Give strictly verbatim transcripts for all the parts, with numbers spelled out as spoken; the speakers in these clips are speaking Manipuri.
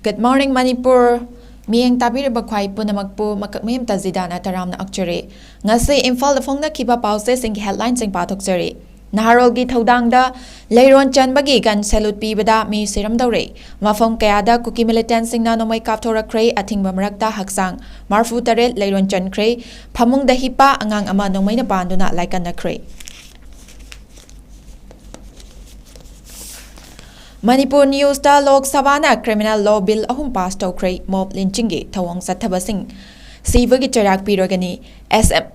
Good morning, Manipur. ꯃꯤꯠꯌꯦꯡ ꯇꯥꯕꯤꯔꯤꯕ ꯈ꯭ꯋꯥꯏ ꯄꯨꯝꯅꯃꯛꯄꯨ ꯃꯀꯛꯃꯌꯨꯝ ꯇꯖꯤꯗꯥꯅ ꯇꯔꯥꯝꯅ ꯑꯣꯛꯆꯔꯤ꯫ ꯉꯁꯤ ꯏꯝꯐꯥꯜꯗ ꯐꯣꯡꯅꯈꯤꯕ ꯄꯥꯎꯆꯦꯁꯤꯡꯒꯤ headlineꯁꯤꯡ ꯄꯥꯊꯣꯛꯆꯔꯤ꯫ ꯅꯍꯥꯔꯣꯜꯒꯤ ꯊꯧꯗꯥꯡꯗ ꯂꯩꯔꯣꯟ ꯆꯟꯕꯒꯤ gun salute ꯄꯤꯕꯗ ꯃꯤ ꯁꯤꯔꯝꯗꯧꯔꯦ꯫ ꯃꯐꯝ ꯀꯌꯥꯗ ꯀꯨꯀꯤ militantꯁꯤꯡꯅ ꯅꯣꯡꯃꯩ ꯀꯥꯞꯊꯣꯔꯛꯈ꯭ꯔꯦ꯫ ꯑꯊꯤꯡꯕ ꯃꯔꯛꯇ ꯍꯛꯆꯥꯡ ꯃꯔꯐꯨ ꯇꯔꯦꯠ ꯂꯩꯔꯣꯟ ꯆꯟꯈ꯭ꯔꯦ꯫ ꯐꯃꯨꯡꯗ ꯍꯤꯞꯄ ꯑꯉꯥꯡ ꯑꯃ ꯅꯣꯡꯃꯩꯅ ꯄꯥꯟꯗꯨꯅ ꯂꯥꯏꯀꯠꯅꯈ꯭ꯔꯦ꯫ ꯃꯅꯤꯄꯨꯔ Newsꯇ ꯂꯣꯛ ꯁꯚꯥꯅ criminal law bill ꯑꯍꯨꯝ pass ꯇꯧꯈ꯭ꯔꯦ꯫ Mob lynchingꯒꯤ ꯊꯧꯑꯣꯡ ꯆꯠꯊꯕꯁꯤꯡ ꯁꯤꯕꯒꯤ ꯆꯩꯔꯥꯛ ꯄꯤꯔꯒꯅꯤ꯫ SM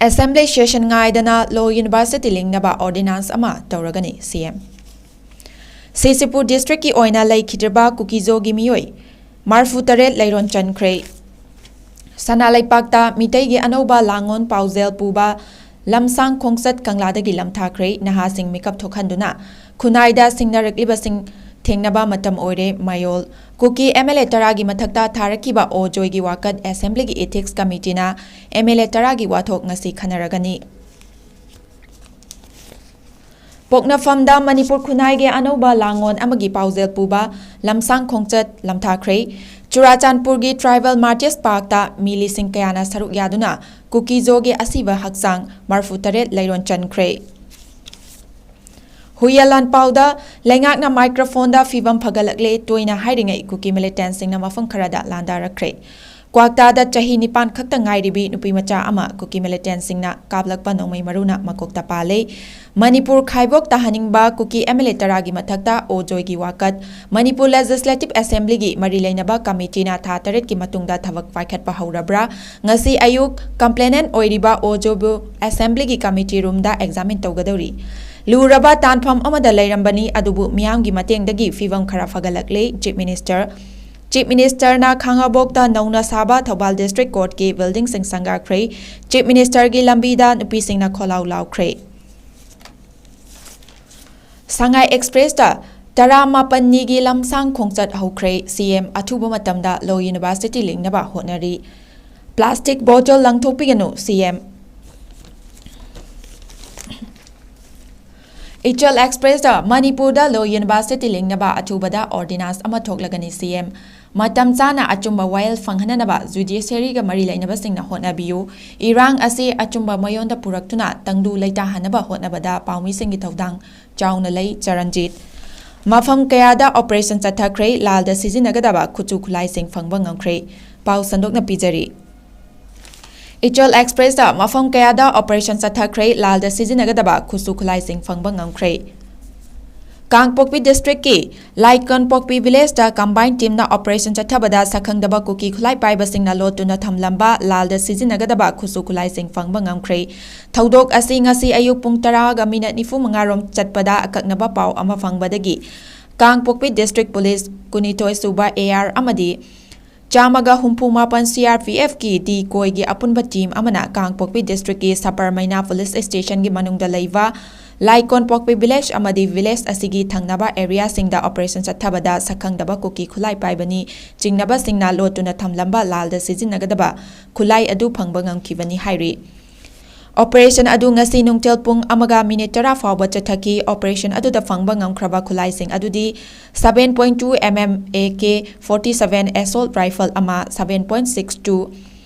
Assembly session ꯉꯥꯏꯗꯅ Law University ꯂꯤꯡꯅꯕ ordinance ꯑꯃ ꯇꯧꯔꯒꯅꯤ CM꯫ ꯁꯤꯁꯤꯄꯨꯔ districtꯀꯤ ꯑꯣꯏꯅ ꯂꯩꯈꯤꯗ꯭ꯔꯕ ꯀꯨꯀꯤꯖꯣꯒꯤ ꯃꯤꯑꯣꯏ ꯃꯔꯐꯨ ꯇꯔꯦꯠ ꯂꯩꯔꯣꯟ ꯆꯟꯈ꯭ꯔꯦ꯫ ꯁꯅꯥ ꯂꯩꯄꯥꯛꯇ ꯃꯤꯇꯩꯒꯤ ꯑꯅꯧꯕ ꯂꯥꯡꯑꯣꯟ ꯄꯥꯎꯖꯦꯜ ꯄꯨꯕ ꯂꯝꯁꯥꯡ ꯈꯣꯡꯆꯠ ꯀꯪꯂꯥꯗꯒꯤ ꯂꯝꯊꯥꯈ꯭ꯔꯦ꯫ ꯅꯍꯥꯁꯤꯡ ꯃꯤꯀꯞ ꯊꯣꯛꯍꯟꯗꯨꯅ ꯈꯨꯟꯅꯥꯏꯗ ꯁꯤꯡꯅꯔꯛꯂꯤꯕꯁꯤꯡ ꯊꯦꯡꯅꯕ ꯃꯇꯝ ꯑꯣꯏꯔꯦ꯫ ꯃꯌꯣꯜ ꯀꯨꯀꯤ MLA ꯇꯔꯥꯒꯤ ꯃꯊꯛꯇ ꯊꯥꯔꯛꯈꯤꯕ ꯑꯣ ꯖꯣꯏꯒꯤ ꯋꯥꯀꯠ Assemblyꯒꯤ Ethics Committeeꯅ MLA ꯇꯔꯥꯒꯤ ꯋꯥꯊꯣꯛ ꯉꯁꯤ ꯈꯟꯅꯔꯒꯅꯤ꯫ ꯄꯣꯛꯅꯐꯝꯗ ꯃꯅꯤꯄꯨꯔ ꯈꯨꯟꯅꯥꯏꯒꯤ ꯑꯅꯧꯕ ꯂꯥꯡꯑꯣꯟ ꯑꯃꯒꯤ ꯄꯥꯎꯖꯦꯜ ꯄꯨꯕ ꯂꯝꯁꯥꯡ ꯈꯣꯡꯆꯠ ꯂꯝꯊꯥꯈ꯭ꯔꯦ꯫ ꯆꯨꯔꯥꯆꯥꯟꯄꯨꯔꯒꯤ Tribal Martyrs Parkꯇ ꯃꯤ ꯂꯤꯁꯤꯡ ꯀꯌꯥꯅ ꯁꯔꯨꯛ ꯌꯥꯗꯨꯅ ꯀꯨꯀꯤꯖꯣꯒꯤ ꯑꯁꯤꯕ ꯍꯛꯆꯥꯡ ꯃꯔꯐꯨ ꯇꯔꯦꯠ ꯂꯩꯔꯣꯟ ꯆꯟꯈ꯭ꯔꯦ꯫ ꯍꯨꯏꯌꯦꯟ ꯂꯥꯟꯄꯥꯎꯗ ꯂꯩꯉꯥꯛꯅ microphoneꯗ ꯐꯤꯕꯝ ꯐꯒꯠꯂꯛꯂꯦ ꯇꯣꯏꯅ ꯍꯥꯏꯔꯤꯉꯩ ꯀꯨꯀꯤ militantꯁꯤꯡꯅ ꯃꯐꯝ ꯈꯔꯗ ꯂꯥꯟꯗꯥꯔꯛꯈ꯭ꯔꯦ꯫ ꯀ꯭ꯋꯥꯛꯇꯥꯗ ꯆꯍꯤ ꯅꯤꯄꯥꯟ ꯈꯛꯇ ꯉꯥꯏꯔꯤꯕꯤ ꯅꯨꯄꯤ ꯃꯆꯥ ꯑꯃ ꯀꯨꯀꯤ militantꯁꯤꯡꯅ ꯀꯥꯞꯂꯛꯄ ꯅꯣꯡꯃꯩ ꯃꯔꯨꯅ ꯃꯀꯣꯛꯇ ꯄꯥꯜꯂꯦ꯫ ꯃꯅꯤꯄꯨꯔ ꯈꯥꯏꯕꯣꯛ ꯇꯥꯍꯟꯅꯤꯡꯕ ꯀꯨꯀꯤ MLA ꯇꯔꯥꯒꯤ ꯃꯊꯛꯇ ꯑꯣ ꯖꯣꯏꯒꯤ ꯋꯥꯀꯠ꯫ ꯃꯅꯤꯄꯨꯔ Legislative Assemblyꯒꯤ ꯃꯔꯤ ꯂꯩꯅꯕ committeeꯅ ꯊꯥ ꯇꯔꯦꯠꯀꯤ ꯃꯇꯨꯡꯗ ꯊꯕꯛ ꯄꯥꯏꯈꯠꯄ ꯍꯧꯔꯕ꯭ꯔꯥ? ꯉꯁꯤ ꯑꯌꯨꯛ complainant ꯑꯣꯏꯔꯤꯕ ꯑꯣ ꯖꯣꯏꯕꯨ Assemblyꯒꯤ committee roomꯗ examine ꯇꯧꯒꯗꯧꯔꯤ꯫ ꯂꯨꯔꯕ ꯇꯥꯟꯐꯝ ꯑꯃꯗ ꯂꯩꯔꯝꯕꯅꯤ, ꯑꯗꯨꯕꯨ ꯃꯤꯌꯥꯝꯒꯤ ꯃꯇꯦꯡꯗꯒꯤ ꯐꯤꯕꯝ ꯈꯔ ꯐꯒꯠꯂꯛꯂꯦ꯫ Chief Minister, Chief Ministerꯅ ꯈꯥꯉꯕꯣꯛꯇ ꯅꯧꯅ ꯁꯥꯕ ꯊꯧꯕꯥꯜ District Courtꯀꯤ buildingꯁꯤꯡ ꯁꯪꯒꯥꯈ꯭ꯔꯦ꯫ Chief Ministerꯒꯤ ꯂꯝꯕꯤꯗ ꯅꯨꯄꯤꯁꯤꯡꯅ ꯈꯣꯜꯂꯥꯎ ꯂꯥꯎꯈ꯭ꯔꯦ꯫ ꯁꯉꯥꯏ Expressꯇ ꯇꯔꯥꯃꯥꯄꯟꯅꯤꯒꯤ ꯂꯝꯁꯥꯡ ꯈꯣꯡꯆꯠ ꯍꯧꯈ꯭ꯔꯦ꯫ CM ꯑꯊꯨꯕ ꯃꯇꯝꯗ Law University ꯂꯤꯡꯅꯕ ꯍꯣꯠꯅꯔꯤ꯫ Plastic bottle ꯂꯪꯊꯣꯛꯄꯤꯒꯅꯨ, CM꯫ ꯏꯆꯜ ꯑꯦꯛꯁꯄ꯭ꯔꯦꯁꯇ ꯃꯅꯤꯄꯨꯔꯗ ꯂꯣ ꯌꯨꯅꯤꯚꯔꯁꯤꯇꯤ ꯂꯤꯡꯅꯕ ꯑꯊꯨꯕꯗ ꯑꯣꯔꯗꯤꯅꯥꯟꯁ ꯑꯃ ꯊꯣꯛꯂꯒꯅꯤ ꯁꯤ ꯑꯦꯝ꯫ ꯃꯇꯝ ꯆꯥꯅ ꯑꯆꯨꯝꯕ ꯋꯥꯌꯦꯜ ꯐꯪꯍꯟꯅꯅꯕ ꯖꯨꯗꯤꯁꯤꯌꯔꯤꯒ ꯃꯔꯤ ꯂꯩꯅꯕꯁꯤꯡꯅ ꯍꯣꯠꯅꯕꯤꯌꯨ꯫ ꯏꯔꯥꯡ ꯑꯁꯤ ꯑꯆꯨꯝꯕ ꯃꯥꯌꯣꯟꯗ ꯄꯨꯔꯛꯇꯨꯅ ꯇꯪꯗꯨ ꯂꯩꯇꯥꯍꯟꯅꯕ ꯍꯣꯠꯅꯕꯗ ꯄꯥꯎꯃꯤꯁꯤꯡꯒꯤ ꯊꯧꯗꯥꯡ ꯆꯥꯎꯅ ꯂꯩ꯫ ꯆꯔꯟꯖꯤꯠ꯫ ꯃꯐꯝ ꯀꯌꯥꯗ ꯑꯣꯄꯔꯦꯁꯟ ꯆꯠꯊꯈ꯭ꯔꯦ꯫ ꯂꯥꯜꯗ ꯁꯤꯖꯤꯟꯅꯒꯗꯕ ꯈꯨꯠꯁꯨ ꯈꯨꯠꯂꯥꯏꯁꯤꯡ ꯐꯪꯕ ꯉꯝꯈ꯭ꯔꯦ꯫ ꯄꯥꯎ ꯁꯟꯗꯣꯛꯅ ꯄꯤꯖꯔꯤ꯫ ꯏꯆꯜ ꯑꯦꯛꯁꯄ꯭ꯔꯦꯁꯇ ꯃꯐꯝ ꯀꯌꯥꯗ ꯑꯣꯄꯔꯦꯁꯟ ꯆꯠꯊꯈ꯭ꯔꯦ꯫ ꯂꯥꯜꯗ ꯁꯤꯖꯤꯟꯅꯒꯗꯕ ꯈꯨꯠꯁꯨ ꯈꯨꯠꯂꯥꯏꯁꯤꯡ ꯐꯪꯕ ꯉꯝꯈ꯭ꯔꯦ꯫ ꯀꯥꯡꯄꯣꯛꯄꯤ ꯗꯤꯁꯇ꯭ꯔꯤꯛꯀꯤ ꯂꯥꯏꯀꯣꯟꯄꯣꯛꯄꯤ ꯚꯤꯂꯦꯖꯇ ꯀꯝꯕꯥꯏꯟ ꯇꯤꯝꯅ ꯑꯣꯄꯔꯦꯁꯟ ꯆꯠꯊꯕꯗ ꯁꯛꯈꯪꯗꯕ ꯀꯨꯀꯤ ꯈꯨꯠꯂꯥꯏ ꯄꯥꯏꯕꯁꯤꯡꯅ ꯂꯣꯠꯇꯨꯅ ꯊꯝꯂꯝꯕ ꯂꯥꯜꯗ ꯁꯤꯖꯤꯟꯅꯒꯗꯕ ꯈꯨꯠꯁꯨ ꯈꯨꯠꯂꯥꯏꯁꯤꯡ ꯐꯪꯕ ꯉꯝꯈ꯭ꯔꯦ꯫ ꯊꯧꯗꯣꯛ ꯑꯁꯤ ꯉꯁꯤ ꯑꯌꯨꯛ ꯄꯨꯡ ꯇꯔꯥꯒ ꯃꯤꯅꯠ ꯅꯤꯐꯨ ꯃꯉꯥ ꯔꯣꯝ ꯆꯠꯄꯗ ꯑꯀꯛꯅꯕ ꯄꯥꯎ ꯑꯃ ꯐꯪꯕꯗꯒꯤ ꯀꯥꯡꯄꯣꯛꯄꯤ ꯗꯤꯁꯇ꯭ꯔꯤꯛ ꯄꯨꯂꯤꯁ ꯀꯨꯟꯅꯤꯊꯣꯏ ꯁꯨꯕ ꯑꯦ ꯑꯥꯔ ꯑꯃꯗꯤ ꯆꯥꯝꯃꯒ ꯍꯨꯝꯐꯨ ꯃꯥꯄꯟ ꯁꯤ ꯑꯥꯔ ꯄꯤ ꯑꯦꯐꯀꯤ ꯗꯤꯀꯣꯏꯒꯤ ꯑꯄꯨꯟꯕ ꯇꯤꯝ ꯑꯃꯅ ꯀꯥꯡꯄꯣꯛꯄꯤ ꯗꯤꯁꯇ꯭ꯔꯤꯛꯀꯤ ꯁꯄꯔꯃꯩꯅꯥ ꯄꯨꯂꯤꯁ ꯁ꯭ꯇꯦꯁꯟꯒꯤ ꯃꯅꯨꯡꯗ ꯂꯩꯕ ꯂꯥꯏꯀꯣꯟꯄꯣꯛꯄꯤ ꯚꯤꯂꯦꯖ ꯑꯃꯗꯤ ꯚꯤꯂꯦꯖ ꯑꯁꯤꯒꯤ ꯊꯪꯅꯕ ꯑꯦꯔꯤꯌꯥꯁꯤꯡꯗ ꯑꯣꯄꯔꯦꯁꯟ ꯆꯠꯊꯕꯗ ꯁꯛꯈꯪꯗꯕ ꯀꯨꯀꯤ ꯈꯨꯠꯂꯥꯏ ꯄꯥꯏꯕꯅꯤ ꯆꯤꯡꯅꯕꯁꯤꯡꯅ ꯂꯣꯠꯇꯨꯅ ꯊꯝꯂꯝꯕ ꯂꯥꯜꯗ ꯁꯤꯖꯤꯟꯅꯒꯗꯕ ꯈꯨꯠꯂꯥꯏ ꯑꯗꯨ ꯐꯪꯕ ꯉꯝꯈꯤꯕꯅꯤ ꯍꯥꯏꯔꯤ꯫ ꯑꯣꯄꯔꯦꯁꯟ ꯑꯗꯨ ꯉꯁꯤ ꯅꯨꯡꯊꯤꯜ ꯄꯨꯡ ꯑꯃꯒ ꯃꯤꯅꯤꯠ ꯇꯔꯥ ꯐꯥꯎꯕ ꯆꯠꯊꯈꯤ꯫ ꯑꯣꯄꯔꯦꯁꯟ ꯑꯗꯨꯗ ꯐꯪꯕ ꯉꯝꯈ꯭ꯔꯕ ꯈꯨꯠꯂꯥꯏꯁꯤꯡ ꯑꯗꯨꯗꯤ seven point two M M A K forty seven assault rifle ꯑꯃ, seven point six two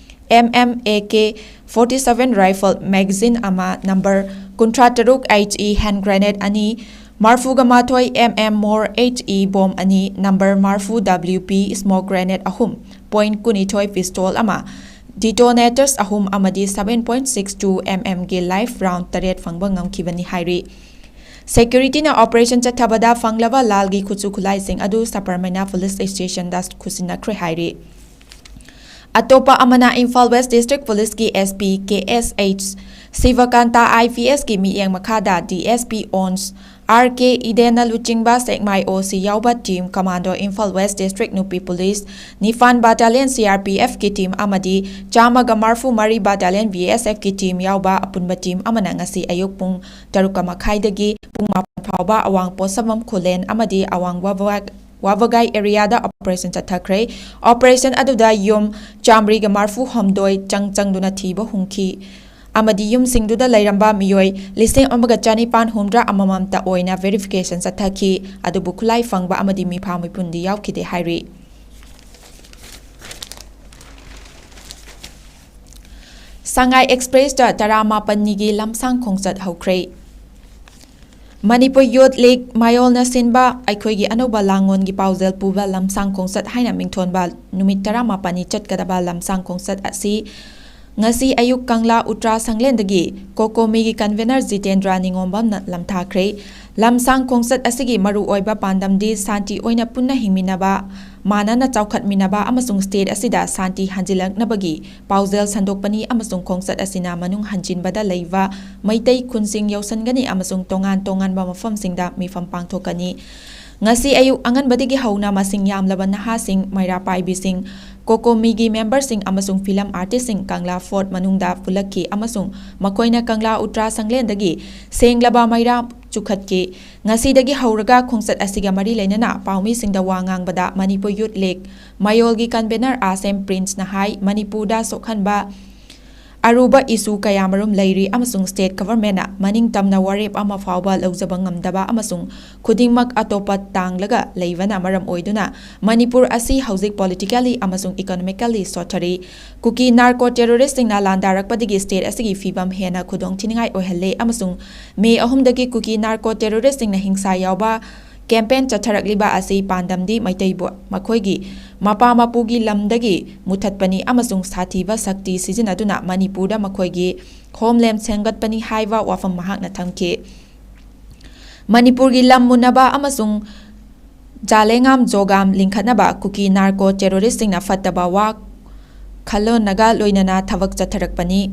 M M A K forty seven rifle magazine ꯑꯃ, number ꯀꯨꯟꯊ꯭ꯔꯥ ꯇꯔꯨꯛ H E hand grenade ꯑꯅꯤ, ꯃꯔꯐꯨꯒ ꯃꯥꯊꯣꯏ M M Mortar H E bomb ꯑꯅꯤ, number ꯃꯔꯐꯨ W P smoke grenade ꯑꯍꯨꯝ, point ꯀꯨꯟꯅꯤꯊꯣꯏ pistol ꯑꯃ, detonators ꯑꯍꯨꯝ ꯑꯃꯗꯤ seven point six two M M ꯒꯤ live round ꯇꯔꯦꯠ ꯐꯪꯕ ꯉꯝꯈꯤꯕꯅꯤ ꯍꯥꯏꯔꯤ꯫ ꯁꯦꯀ꯭ꯌꯨꯔꯤꯇꯤꯅ ꯑꯣꯄꯔꯦꯁꯟ ꯆꯠꯊꯕꯗ ꯐꯪꯂꯕ ꯂꯥꯜꯒꯤ ꯈꯨꯠꯁꯨ ꯈꯨꯠꯂꯥꯏꯁꯤꯡ ꯑꯗꯨ ꯁꯄꯔꯃꯩꯅꯥ ꯄꯨꯂꯤꯁ ꯁ꯭ꯇꯦꯁꯟꯗ ꯈꯨꯠꯁꯤꯟꯅꯈ꯭ꯔꯦ ꯍꯥꯏꯔꯤ꯫ ꯑꯇꯣꯞꯄ ꯑꯃꯅ ꯏꯝꯐꯥꯜ ꯋꯦꯁ ꯗꯤꯁꯇ꯭ꯔꯤꯛ ꯄꯨꯂꯤꯁꯀꯤ S P K S H ꯁꯤꯕꯀꯥꯟꯇ I P S ꯀꯤ ꯃꯤꯠꯌꯦꯡ ꯃꯈꯥꯗ D S P ons R K ꯏꯗꯦꯟꯅ ꯂꯨꯆꯤꯡꯕ ꯁꯦꯛꯃꯥꯏ O C ꯌꯥꯎꯕ team commando Imphal west district ꯅꯨꯄꯤ ꯄꯨꯂꯤꯁ ꯅꯤꯄꯥꯟ battalion C R P F ꯀꯤ ꯇꯤꯝ ꯑꯃꯗꯤ ꯆꯥꯝꯃꯒ ꯃꯔꯐꯨ ꯃꯔꯤ ꯕꯥꯇꯥꯂꯤꯌꯟ B S F ꯀꯤ ꯇꯤꯝ ꯌꯥꯎꯕ ꯑꯄꯨꯟꯕ ꯇꯤꯝ ꯑꯃꯅ ꯉꯁꯤ ꯑꯌꯨꯛ ꯄꯨꯡ ꯇꯔꯨꯛ ꯃꯈꯥꯏꯗꯒꯤ ꯄꯨꯡ ꯃꯥꯄꯟ ꯐꯥꯎꯕ ꯑꯋꯥꯡ ꯄꯣꯠꯁꯝꯕꯝ ꯈꯨꯂꯦꯟ ꯑꯃꯗꯤ ꯑꯋꯥꯡ ꯋꯥꯕꯒꯥꯏ, ꯋꯥꯕꯒꯥꯏ ꯑꯦꯔꯤꯌꯥꯗ ꯑꯣꯄꯔꯦꯁꯟ ꯆꯠꯊꯈ꯭ꯔꯦ꯫ ꯑꯣꯄꯔꯦꯁꯟ ꯑꯗꯨꯗ ꯌꯨꯝ ꯆꯥꯝꯃꯔꯤꯒ ꯃꯔꯐꯨ ꯍꯨꯝꯗꯣꯏ ꯆꯪ ꯆꯪꯗꯨꯅ ꯊꯤꯕ ꯍꯨꯝꯈꯤ꯫ ꯑꯃꯗꯤ ꯌꯨꯝꯁꯤꯡꯗꯨꯗ ꯂꯩꯔꯝꯕ ꯃꯤꯑꯣꯏ ꯂꯤꯁꯤꯡ ꯑꯃꯒ ꯆꯅꯤꯄꯥꯟ ꯍꯨꯝꯗ꯭ꯔꯥ ꯑꯃꯃꯝꯇ ꯑꯣꯏꯅ verification ꯆꯠꯊꯈꯤ, ꯑꯗꯨꯕꯨ ꯈꯨꯠꯂꯥꯏ ꯐꯪꯕ ꯑꯃꯗꯤ ꯃꯤꯐꯥ ꯃꯤꯄꯨꯟꯗꯤ ꯌꯥꯎꯈꯤꯗꯦ ꯍꯥꯏꯔꯤ꯫ ꯁꯉꯥꯏ ꯑꯦꯛꯁꯄ꯭ꯔꯦꯁꯇ ꯇꯔꯥꯃꯥꯄꯟꯅꯤꯒꯤ ꯂꯝꯁꯥꯡ ꯈꯣꯡꯆꯠ ꯍꯧꯈ꯭ꯔꯦ꯫ ꯃꯅꯤꯄꯨꯔ ꯌꯨꯠ ꯂꯤꯒ ꯃꯌꯣꯜꯅ ꯁꯤꯟꯕ ꯑꯩꯈꯣꯏꯒꯤ ꯑꯅꯧꯕ ꯂꯥꯡꯉꯣꯟꯒꯤ ꯄꯥꯎꯖꯦꯜ ꯄꯨꯕ ꯂꯝꯁꯥꯡ ꯈꯣꯡꯆꯠ ꯍꯥꯏꯅ ꯃꯤꯡꯊꯣꯟꯕ ꯅꯨꯃꯤꯠ ꯇꯔꯥꯃꯥꯄꯟꯅꯤ ꯆꯠꯀꯗꯕ ꯂꯝꯁꯥꯡ ꯈꯣꯡꯆꯠ ꯑꯁꯤ ꯉꯁꯤ ꯑꯌꯨꯛ ꯀꯪꯂꯥ ꯎꯇ꯭ꯔꯥ ꯁꯪꯂꯦꯟꯗꯒꯤ ꯀꯣꯀꯣꯃꯤꯒꯤ convener ꯖꯤꯇꯦꯟꯗ꯭ꯔ ꯅꯤꯉꯣꯝꯕꯝꯅ ꯂꯝꯊꯥꯈ꯭ꯔꯦ꯫ ꯂꯝꯁꯥꯡ ꯈꯣꯡꯆꯠ ꯑꯁꯤꯒꯤ ꯃꯔꯨꯑꯣꯏꯕ ꯄꯥꯟꯗꯝꯗꯤ ꯁꯥꯟꯇꯤ ꯑꯣꯏꯅ ꯄꯨꯟꯅ ꯍꯤꯡꯃꯤꯟꯅꯕ, ꯃꯥꯟꯅꯅ ꯆꯥꯎꯈꯠꯃꯤꯟꯅꯕ ꯑꯃꯁꯨꯡ state ꯑꯁꯤꯗ ꯁꯥꯟꯇꯤ ꯍꯟꯖꯤꯜꯂꯛꯅꯕꯒꯤ ꯄꯥꯎꯖꯦꯜ ꯁꯟꯗꯣꯛꯄꯅꯤ ꯑꯃꯁꯨꯡ ꯈꯣꯡꯆꯠ ꯑꯁꯤꯅ ꯃꯅꯨꯡ ꯍꯟꯖꯤꯟꯕꯗ ꯂꯩꯕ ꯃꯩꯇꯩ ꯈꯨꯟꯁꯤꯡ ꯌꯧꯁꯤꯟꯒꯅꯤ ꯑꯃꯁꯨꯡ ꯇꯣꯉꯥꯟ ꯇꯣꯉꯥꯟꯕ ꯃꯐꯝꯁꯤꯡꯗ ꯃꯤꯐꯝ ꯄꯥꯡꯊꯣꯛꯀꯅꯤ꯫ ꯉꯁꯤ ꯑꯌꯨꯛ ꯑꯉꯟꯕꯗꯒꯤ ꯍꯧꯅ ꯃꯁꯤꯡ ꯌꯥꯝꯂꯕ ꯅꯍꯥꯁꯤꯡ, ꯃꯩꯔꯥ ꯄꯥꯏꯕꯤꯁꯤꯡ, ꯀꯣꯀꯣꯃꯤꯒꯤ memberꯁꯤꯡ ꯑꯃꯁꯨꯡ film artistꯁꯤꯡ ꯀꯪꯂꯥ fort ꯃꯅꯨꯡꯗ ꯄꯨꯜꯂꯛꯈꯤ ꯑꯃꯁꯨꯡ ꯃꯈꯣꯏꯅ ꯀꯪꯂꯥ ꯎꯇ꯭ꯔꯥ ꯁꯪꯂꯦꯟꯗꯒꯤ ꯁꯦꯡꯂꯕ ꯃꯩꯔꯥ ꯆꯨꯈꯠꯈꯤ꯫ ꯉꯁꯤꯗꯒꯤ ꯍꯧꯔꯒ ꯈꯣꯡꯆꯠ ꯑꯁꯤꯒ ꯃꯔꯤ ꯂꯩꯅꯅ ꯄꯥꯎꯃꯤꯁꯤꯡꯗ ꯋꯥ ꯉꯥꯡꯕꯗ ꯃꯅꯤꯄꯨꯔ ꯌꯨꯠ ꯂꯤꯒ ꯃꯌꯣꯜꯒꯤ convener ꯑꯥꯁꯦꯝ ꯄ꯭ꯔꯤꯟꯁꯅ ꯍꯥꯏ, ꯃꯅꯤꯄꯨꯔꯗ ꯁꯣꯛꯍꯟꯕ ꯑꯔꯨꯕ issue ꯀꯌꯥꯃꯔꯨꯝ ꯂꯩꯔꯤ ꯑꯃꯁꯨꯡ state governmentꯅ ꯃꯅꯤꯡ ꯇꯝꯅ ꯋꯥꯔꯦꯞ ꯑꯃ ꯐꯥꯎꯕ ꯂꯧꯖꯕ ꯉꯝꯗꯕ ꯑꯃꯁꯨꯡ ꯈꯨꯗꯤꯡꯃꯛ ꯑꯇꯣꯞꯄ ꯇꯥꯡꯂꯒ ꯂꯩꯕꯅ ꯃꯔꯝ ꯑꯣꯏꯗꯨꯅ ꯃꯅꯤꯄꯨꯔ ꯑꯁꯤ ꯍꯧꯖꯤꯛ politically ꯑꯃꯁꯨꯡ economically ꯁꯣꯠꯊꯔꯤ꯫ ꯀꯨꯀꯤ narco terroristꯁꯤꯡꯅ ꯂꯥꯟꯗꯥꯔꯛꯄꯗꯒꯤ state ꯑꯁꯤꯒꯤ ꯐꯤꯕꯝ ꯍꯦꯟꯅ ꯈꯨꯗꯣꯡꯊꯤꯅꯤꯡꯉꯥꯏ ꯑꯣꯏꯍꯜꯂꯦ ꯑꯃꯁꯨꯡ ꯃꯦ ꯑꯍꯨꯝꯗꯒꯤ ꯀꯨꯀꯤ narco terroristꯁꯤꯡꯅ ꯍꯤꯡꯁꯥ ꯌꯥꯎꯕ campaign ꯆꯠꯊꯔꯛꯂꯤꯕ ꯑꯁꯤ ꯄꯥꯟꯗꯝꯗꯤ ꯃꯩꯇꯩꯕꯨ ꯃꯈꯣꯏꯒꯤ ꯃꯄꯥ ꯃꯄꯨꯒꯤ ꯂꯝꯗꯒꯤ ꯃꯨꯊꯠꯄꯅꯤ ꯑꯃꯁꯨꯡ ꯁꯥꯊꯤꯕ ꯁꯛꯇꯤ ꯁꯤꯖꯤꯟꯅꯗꯨꯅ ꯃꯅꯤꯄꯨꯔꯗ ꯃꯈꯣꯏꯒꯤ homeland ꯁꯦꯝꯒꯠꯄꯅꯤ ꯍꯥꯏꯕ ꯋꯥꯐꯝ ꯃꯍꯥꯛꯅ ꯊꯝꯈꯤ꯫ ꯃꯅꯤꯄꯨꯔꯒꯤ ꯂꯝ ꯃꯨꯟꯅꯕ ꯑꯃꯁꯨꯡ ꯖꯥꯂꯦꯉꯥꯝ ꯖꯣꯒꯥꯝ ꯂꯤꯡꯈꯠꯅꯕ ꯀꯨꯀꯤ narco terroristꯁꯤꯡꯅ ꯐꯠꯇꯕ ꯋꯥ ꯈꯜꯂꯣꯟꯅꯒ ꯂꯣꯏꯅꯅ ꯊꯕꯛ ꯆꯠꯊꯔꯛꯄꯅꯤ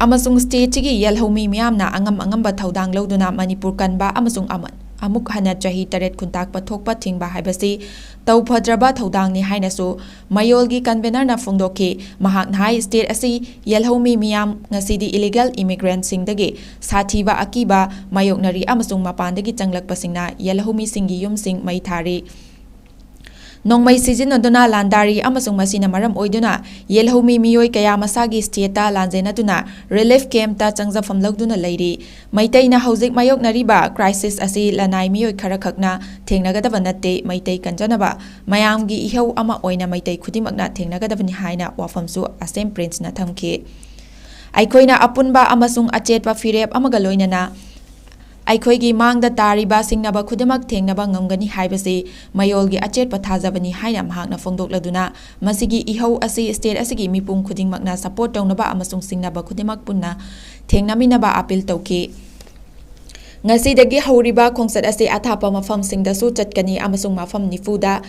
ꯑꯃꯁꯨꯡ stateꯁꯤꯒꯤ ꯌꯦꯜꯍꯧꯃꯤ ꯃꯤꯌꯥꯝꯅ ꯑꯉꯝ ꯑꯉꯝꯕ ꯊꯧꯗꯥꯡ ꯂꯧꯗꯨꯅ ꯃꯅꯤꯄꯨꯔ ꯀꯟꯕ ꯑꯃꯁꯨꯡ ꯑꯃ-, ꯑꯃꯨꯛ ꯍꯟꯅ ꯆꯍꯤ ꯇꯔꯦꯠ ꯈꯨꯟꯇꯥꯛꯄ ꯊꯣꯛꯄ ꯊꯤꯡꯕ ꯍꯥꯏꯕꯁꯤ ꯇꯧꯐꯗ꯭ꯔꯕ ꯊꯧꯗꯥꯡꯅꯤ ꯍꯥꯏꯅꯁꯨ ꯃꯌꯣꯜꯒꯤ convenerꯅ ꯐꯣꯡꯗꯣꯛꯈꯤ꯫ ꯃꯍꯥꯛꯅ ꯍꯥꯏ, state ꯑꯁꯤ ꯌꯦꯜꯍꯧꯃꯤ ꯃꯤꯌꯥꯝ ꯉꯁꯤꯗꯤ illegal immigrantꯁꯤꯡꯗꯒꯤ ꯁꯥꯊꯤꯕ ꯑꯀꯤꯕ ꯃꯥꯌꯣꯛꯅꯔꯤ ꯑꯃꯁꯨꯡ ꯃꯄꯥꯟꯗꯒꯤ ꯆꯪꯂꯛꯄꯁꯤꯡꯅ ꯌꯦꯜꯍꯧꯃꯤꯁꯤꯡꯒꯤ ꯌꯨꯝꯁꯤꯡ ꯃꯩ ꯊꯥꯔꯤ꯫ ꯅꯣꯡꯃꯩ ꯁꯤꯖꯤꯟꯅꯗꯨꯅ ꯂꯥꯟꯗꯥꯔꯤ ꯑꯃꯁꯨꯡ ꯃꯁꯤꯅ ꯃꯔꯝ ꯑꯣꯏꯗꯨꯅ ꯌꯦꯜꯍꯧꯃꯤ ꯃꯤꯑꯣꯏ ꯀꯌꯥ ꯃꯁꯥꯒꯤ stateꯇ ꯂꯥꯟꯖꯦꯟꯅꯗꯨꯅ relief campꯇ ꯆꯪꯖꯐꯝ ꯂꯧꯗꯨꯅ ꯂꯩꯔꯤ꯫ ꯃꯩꯇꯩꯅ ꯍꯧꯖꯤꯛ ꯃꯥꯌꯣꯛꯅꯔꯤꯕ crisis ꯑꯁꯤ ꯂꯅꯥꯏ ꯃꯤꯑꯣꯏ ꯈꯔꯈꯛꯅ ꯊꯦꯡꯅꯒꯗꯕ ꯅꯠꯇꯦ, ꯃꯩꯇꯩ ꯀꯟꯖꯅꯕ ꯃꯌꯥꯝꯒꯤ ꯏꯍꯧ ꯑꯃ ꯑꯣꯏꯅ ꯃꯩꯇꯩ ꯈꯨꯗꯤꯡꯃꯛꯅ ꯊꯦꯡꯅꯒꯗꯕꯅꯤ ꯍꯥꯏꯅ ꯋꯥꯐꯝꯁꯨ ꯑꯁꯦꯝ ꯄ꯭ꯔꯤꯟꯁꯅ ꯊꯝꯈꯤ꯫ ꯑꯩꯈꯣꯏꯅ ꯑꯄꯨꯟꯕ ꯑꯃꯁꯨꯡ ꯑꯆꯦꯠꯄ ꯐꯤꯔꯦꯞ ꯑꯃꯒ ꯂꯣꯏꯅꯅ ꯑꯩꯈꯣꯏꯒꯤ ꯃꯥꯡꯗ ꯇꯥꯔꯤꯕ ꯁꯤꯡꯅꯕ ꯈꯨꯗꯤꯡꯃꯛ ꯊꯦꯡꯅꯕ ꯉꯝꯒꯅꯤ ꯍꯥꯏꯕꯁꯤ ꯃꯌꯣꯜꯒꯤ ꯑꯆꯦꯠꯄ ꯊꯥꯖꯕꯅꯤ ꯍꯥꯏꯅ ꯃꯍꯥꯛꯅ ꯐꯣꯡꯗꯣꯛꯂꯗꯨꯅ, ꯃꯁꯤꯒꯤ ꯏꯍꯧ ꯑꯁꯤ state ꯑꯁꯤꯒꯤ ꯃꯤꯄꯨꯝ ꯈꯨꯗꯤꯡꯃꯛꯅ support ꯇꯧꯅꯕ ꯑꯃꯁꯨꯡ ꯁꯤꯡꯅꯕ ꯈꯨꯗꯤꯡꯃꯛ ꯄꯨꯟꯅ ꯊꯦꯡꯅꯃꯤꯟꯅꯕ appeal ꯇꯧꯈꯤ꯫ ꯉꯁꯤꯗꯒꯤ ꯍꯧꯔꯤꯕ ꯈꯣꯡꯆꯠ ꯑꯁꯤ ꯑꯊꯥꯞꯄ ꯃꯐꯝꯁꯤꯡꯗꯁꯨ ꯆꯠꯀꯅꯤ ꯑꯃꯁꯨꯡ ꯃꯐꯝ ꯅꯤꯐꯨꯗ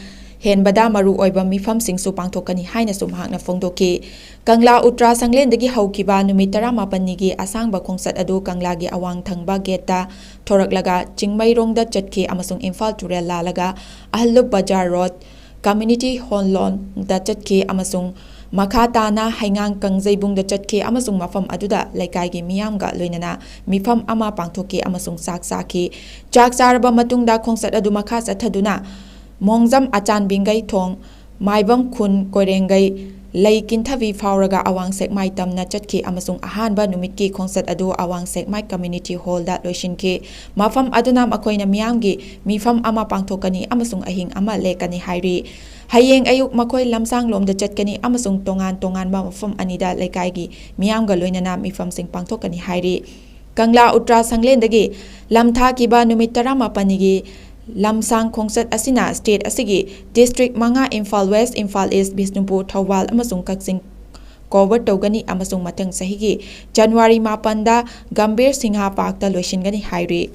ꯍꯦꯟꯕꯗ ꯃꯔꯨꯑꯣꯏꯕ ꯃꯤꯐꯝꯁꯤꯡꯁꯨ ꯄꯥꯡꯊꯣꯛꯀꯅꯤ ꯍꯥꯏꯅꯁꯨ ꯃꯍꯥꯛꯅ ꯐꯣꯡꯗꯣꯛꯈꯤ꯫ ꯀꯪꯂꯥ ꯎꯇ꯭ꯔꯥ ꯁꯪꯂꯦꯟꯗꯒꯤ ꯍꯧꯈꯤꯕ ꯅꯨꯃꯤꯠ ꯇꯔꯥꯃꯥꯄꯟꯅꯤꯒꯤ ꯑꯁꯥꯡꯕ ꯈꯣꯡꯆꯠ ꯑꯗꯨ ꯀꯪꯂꯥꯒꯤ ꯑꯋꯥꯡ ꯊꯪꯕ gateꯇ ꯊꯣꯔꯛꯂꯒ ꯆꯤꯡꯃꯩꯔꯣꯡꯗ ꯆꯠꯈꯤ ꯑꯃꯁꯨꯡ ꯏꯝꯐꯥꯜ ꯇꯨꯔꯦꯜ ꯂꯥꯜꯂꯒ ꯑꯍꯜꯂꯨꯞ ꯕꯖꯥꯔ road, community hall ꯂꯣꯝꯗ ꯆꯠꯈꯤ ꯑꯃꯁꯨꯡ ꯃꯈꯥ ꯇꯥꯅ ꯍꯩꯉꯥꯡ ꯀꯥꯡꯖꯩꯕꯨꯡꯗ ꯆꯠꯈꯤ ꯑꯃꯁꯨꯡ ꯃꯐꯝ ꯑꯗꯨꯗ ꯂꯩꯀꯥꯏꯒꯤ ꯃꯤꯌꯥꯝꯒ ꯂꯣꯏꯅꯅ ꯃꯤꯐꯝ ꯑꯃ ꯄꯥꯡꯊꯣꯛꯈꯤ ꯑꯃꯁꯨꯡ ꯆꯥꯛ ꯆꯥꯈꯤ꯫ ꯆꯥꯛ ꯆꯥꯔꯕ ꯃꯇꯨꯡꯗ ꯈꯣꯡꯆꯠ ꯑꯗꯨ ꯃꯈꯥ ꯆꯠꯊꯗꯨꯅ ꯃꯣꯡꯖꯝ ꯑꯆꯥꯟꯕꯤꯡꯒꯩ ꯊꯣꯡ, ꯃꯥꯏꯕꯝ ꯈꯨꯟ ꯀꯣꯏꯔꯦꯡꯒꯩ, ꯂꯩ ꯀꯤꯟꯊꯕꯤ ꯐꯥꯎꯔꯒ ꯑꯋꯥꯡ ꯁꯦꯛꯃꯥꯏ ꯇꯝꯅ ꯆꯠꯈꯤ ꯑꯃꯁꯨꯡ ꯑꯍꯥꯟꯕ ꯅꯨꯃꯤꯠꯀꯤ ꯈꯣꯡꯆꯠ ꯑꯗꯨ ꯑꯋꯥꯡ ꯁꯦꯛꯃꯥꯏ community hallꯗ ꯂꯣꯏꯁꯤꯟꯈꯤ꯫ ꯃꯐꯝ ꯑꯗꯨꯅ ꯃꯈꯣꯏꯅ ꯃꯤꯌꯥꯝꯒꯤ ꯃꯤꯐꯝ ꯑꯃ ꯄꯥꯡꯊꯣꯛꯀꯅꯤ ꯑꯃꯁꯨꯡ ꯑꯍꯤꯡ ꯑꯃ ꯂꯦꯛꯀꯅꯤ ꯍꯥꯏꯔꯤ꯫ ꯍꯌꯦꯡ ꯑꯌꯨꯛ ꯃꯈꯣꯏ ꯂꯝꯁꯥꯡꯂꯣꯝꯗ ꯆꯠꯀꯅꯤ ꯑꯃꯁꯨꯡ ꯇꯣꯉꯥꯟ ꯇꯣꯉꯥꯟꯕ ꯃꯐꯝ ꯑꯅꯤꯗ ꯂꯩꯀꯥꯏꯒꯤ ꯃꯤꯌꯥꯝꯒ ꯂꯣꯏꯅꯅ ꯃꯤꯐꯝꯁꯤꯡ ꯄꯥꯡꯊꯣꯛꯀꯅꯤ ꯍꯥꯏꯔꯤ꯫ ꯀꯪꯂꯥ ꯎꯇ꯭ꯔꯥ ꯁꯪꯂꯦꯟꯗꯒꯤ ꯂꯝꯊꯥꯈꯤꯕ ꯅꯨꯃꯤꯠ ꯇꯔꯥꯃꯥꯄꯟꯅꯤꯒꯤ ꯂꯝꯁꯥꯡ ꯈꯣꯡꯆꯠ ꯑꯁꯤꯅ state ꯑꯁꯤꯒꯤ district ꯃꯉꯥ, ꯏꯝꯐꯥꯜ West, ꯏꯝꯐꯥꯜ East, ꯕꯤꯁꯅꯨꯄꯨꯔ, ꯊꯧꯕꯥꯜ ꯑꯃꯁꯨꯡ ꯀꯛꯆꯤꯡ cover ꯇꯧꯒꯅꯤ ꯑꯃꯁꯨꯡ ꯃꯊꯪ ꯆꯍꯤꯒꯤ ꯖꯅꯋꯥꯔꯤ ꯃꯥꯄꯟꯗ ꯒꯝꯚꯤꯔ ꯁꯤꯡꯍ parkꯇ ꯂꯣꯏꯁꯤꯟꯒꯅꯤ ꯍꯥꯏꯔꯤ꯫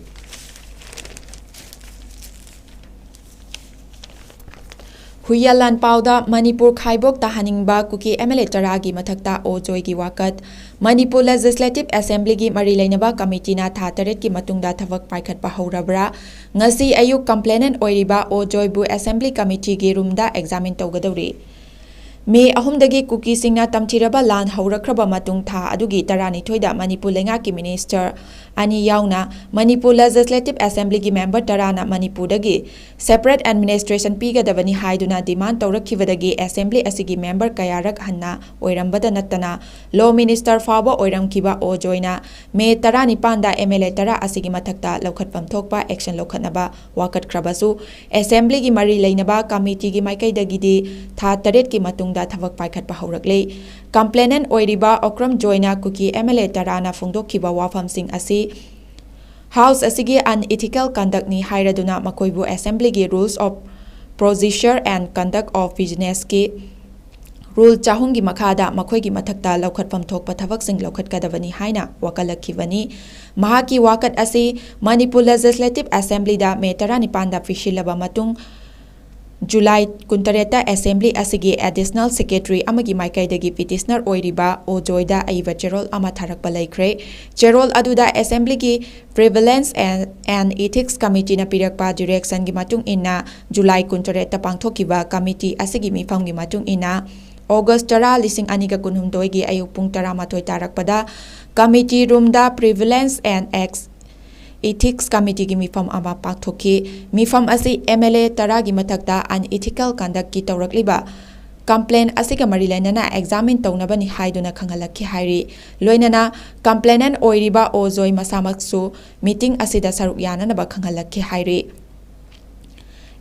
ꯍꯨꯏꯌꯥꯂꯥꯟ ꯄꯥꯎꯗ ꯃꯅꯤꯄꯨꯔ ꯈꯥꯏꯕꯣꯛ ꯇꯥꯍꯟꯅꯤꯡꯕ ꯀꯨꯀꯤ MLA ꯇꯔꯥꯒꯤ ꯃꯊꯛꯇ ꯑꯣ ꯖꯣꯏꯒꯤ ꯋꯥꯀꯠ꯫ ꯃꯅꯤꯄꯨꯔ Legislative Assemblyꯒꯤ ꯃꯔꯤ ꯂꯩꯅꯕ committeeꯅ ꯊꯥ ꯇꯔꯦꯠꯀꯤ ꯃꯇꯨꯡꯗ ꯊꯕꯛ ꯄꯥꯏꯈꯠꯄ ꯍꯧꯔꯕ꯭ꯔꯥ? ꯉꯁꯤ ꯑꯌꯨꯛ complainant ꯑꯣꯏꯔꯤꯕ ꯑꯣ ꯖꯣꯏꯕꯨ Assembly Committeeꯒꯤ roomꯗ examine ꯇꯧꯒꯗꯧꯔꯤ꯫ ꯃꯦ ꯑꯍꯨꯝꯗꯒꯤ ꯀꯨꯀꯤꯁꯤꯡꯅ ꯇꯝꯊꯤꯔꯕ ꯂꯥꯟ ꯍꯧꯔꯛꯈ꯭ꯔꯕ ꯃꯇꯨꯡ ꯊꯥ ꯑꯗꯨꯒꯤ ꯇꯔꯥꯅꯤꯊꯣꯏꯗ ꯃꯅꯤꯄꯨꯔ ꯂꯩꯉꯥꯛꯀꯤ minister ꯑꯅꯤ ꯌꯥꯎꯅ ꯃꯅꯤꯄꯨꯔ Legislative Assemblyꯒꯤ member ꯇꯔꯥꯅ ꯃꯅꯤꯄꯨꯔꯗꯒꯤ separate administration ꯄꯤꯒꯗꯕꯅꯤ ꯍꯥꯏꯗꯨꯅ demand ꯇꯧꯔꯛꯈꯤꯕꯗꯒꯤ assembly ꯑꯁꯤꯒꯤ member ꯀꯌꯥꯔꯛ ꯍꯟꯅ ꯑꯣꯏꯔꯝꯕꯗ ꯅꯠꯇꯅ Law Minister ꯐꯥꯎꯕ ꯑꯣꯏꯔꯝꯈꯤꯕ ꯑꯣ ꯖꯣꯏꯅ ꯃꯦ ꯇꯔꯥꯅꯤꯄꯥꯟꯗ MLA ꯇꯔꯥ ꯑꯁꯤꯒꯤ ꯃꯊꯛꯇ ꯂꯧꯈꯠꯐꯝ ꯊꯣꯛꯄ action ꯂꯧꯈꯠꯅꯕ ꯋꯥꯀꯠꯈ꯭ꯔꯕꯁꯨ, assemblyꯒꯤ ꯃꯔꯤ ꯂꯩꯅꯕ committeeꯒꯤ ꯃꯥꯏꯀꯩꯗꯒꯤꯗꯤ ꯊꯥ ꯇꯔꯦꯠꯀꯤ ꯃꯇꯨꯡꯗ ꯊꯕꯛ ꯄꯥꯏꯈꯠꯄ ꯍꯧꯔꯛꯂꯤ꯫ Complainant ꯑꯣꯏꯔꯤꯕ ꯑꯣꯀ꯭ꯔꯝ ꯖꯣꯏꯅ ꯀꯨꯀꯤ MLA ꯇꯔꯥꯅ ꯐꯣꯡꯗꯣꯛꯈꯤꯕ ꯋꯥꯐꯝꯁꯤꯡ ꯑꯁꯤ House ꯑꯁꯤꯒꯤ unethical conductꯅꯤ ꯍꯥꯏꯔꯗꯨꯅ ꯃꯈꯣꯏꯕꯨ assemblyꯒꯤ Rules of Procedure and Conduct of Businessꯀꯤ rule ꯆꯍꯨꯝꯒꯤ ꯃꯈꯥꯗ ꯃꯈꯣꯏꯒꯤ ꯃꯊꯛꯇ ꯂꯧꯈꯠꯐꯝ ꯊꯣꯛꯄ ꯊꯕꯛꯁꯤꯡ ꯂꯧꯈꯠꯀꯗꯕꯅꯤ ꯍꯥꯏꯅ ꯋꯥꯀꯠꯂꯛꯈꯤꯕꯅꯤ꯫ ꯃꯍꯥꯛꯀꯤ ꯋꯥꯀꯠ ꯑꯁꯤ ꯃꯅꯤꯄꯨꯔ Legislative Assemblyꯗ ꯃꯦ ꯇꯔꯥꯅꯤꯄꯥꯟꯗ ꯄꯤꯁꯤꯜꯂꯕ ꯃꯇꯨꯡ, ꯖꯨꯂꯥꯏ ꯀꯨꯟꯇꯔꯦꯠꯇ assembly ꯑꯁꯤꯒꯤ additional secretary ꯑꯃꯒꯤ ꯃꯥꯏꯀꯩꯗꯒꯤ petitioner ꯑꯣꯏꯔꯤꯕ ꯑꯣ ꯖꯣꯏꯗ ꯑꯏꯕ ꯆꯦꯔꯣꯜ ꯑꯃ ꯊꯥꯔꯛꯄ ꯂꯩꯈ꯭ꯔꯦ꯫ ꯆꯦꯔꯣꯜ ꯑꯗꯨꯗ assemblyꯒꯤ Prevalence and, and Ethics Committeeꯅ ꯄꯤꯔꯛꯄ directionꯒꯤ ꯃꯇꯨꯡ ꯏꯟꯅ ꯖꯨꯂꯥꯏ ꯀꯨꯟꯇꯔꯦꯠꯇ ꯄꯥꯡꯊꯣꯛꯈꯤꯕ committee ꯑꯁꯤꯒꯤ ꯃꯤꯐꯝꯒꯤ ꯃꯇꯨꯡ ꯏꯟꯅ August ꯇꯔꯥ, ꯂꯤꯁꯤꯡ ꯑꯅꯤꯒ ꯀꯨꯟꯍꯨꯝꯗꯣꯏꯒꯤ ꯑꯌꯨꯛ ꯄꯨꯡ ꯇꯔꯥꯃꯥꯊꯣꯏ ꯇꯥꯔꯛꯄꯗ committee roomꯗ Prevalence and Ex-, Ethics Committeeꯒꯤ ꯃꯤꯐꯝ ꯑꯃ ꯄꯥꯡꯊꯣꯛꯈꯤ꯫ ꯃꯤꯐꯝ ꯑꯁꯤ MLA ꯇꯔꯥꯒꯤ ꯃꯊꯛꯇ unethical conductꯀꯤ ꯇꯧꯔꯛꯂꯤꯕ complaint ꯑꯁꯤꯒ ꯃꯔꯤ ꯂꯩꯅꯅ examine ꯇꯧꯅꯕꯅꯤ ꯍꯥꯏꯗꯨꯅ ꯈꯪꯍꯜꯂꯛꯈꯤ ꯍꯥꯏꯔꯤ꯫ ꯂꯣꯏꯅꯅ complainant ꯑꯣꯏꯔꯤꯕ ꯑꯣ ꯖꯣꯏ ꯃꯁꯥꯃꯛꯁꯨ meeting ꯑꯁꯤꯗ ꯁꯔꯨꯛ ꯌꯥꯅꯅꯕ ꯈꯪꯍꯜꯂꯛꯈꯤ ꯍꯥꯏꯔꯤ꯫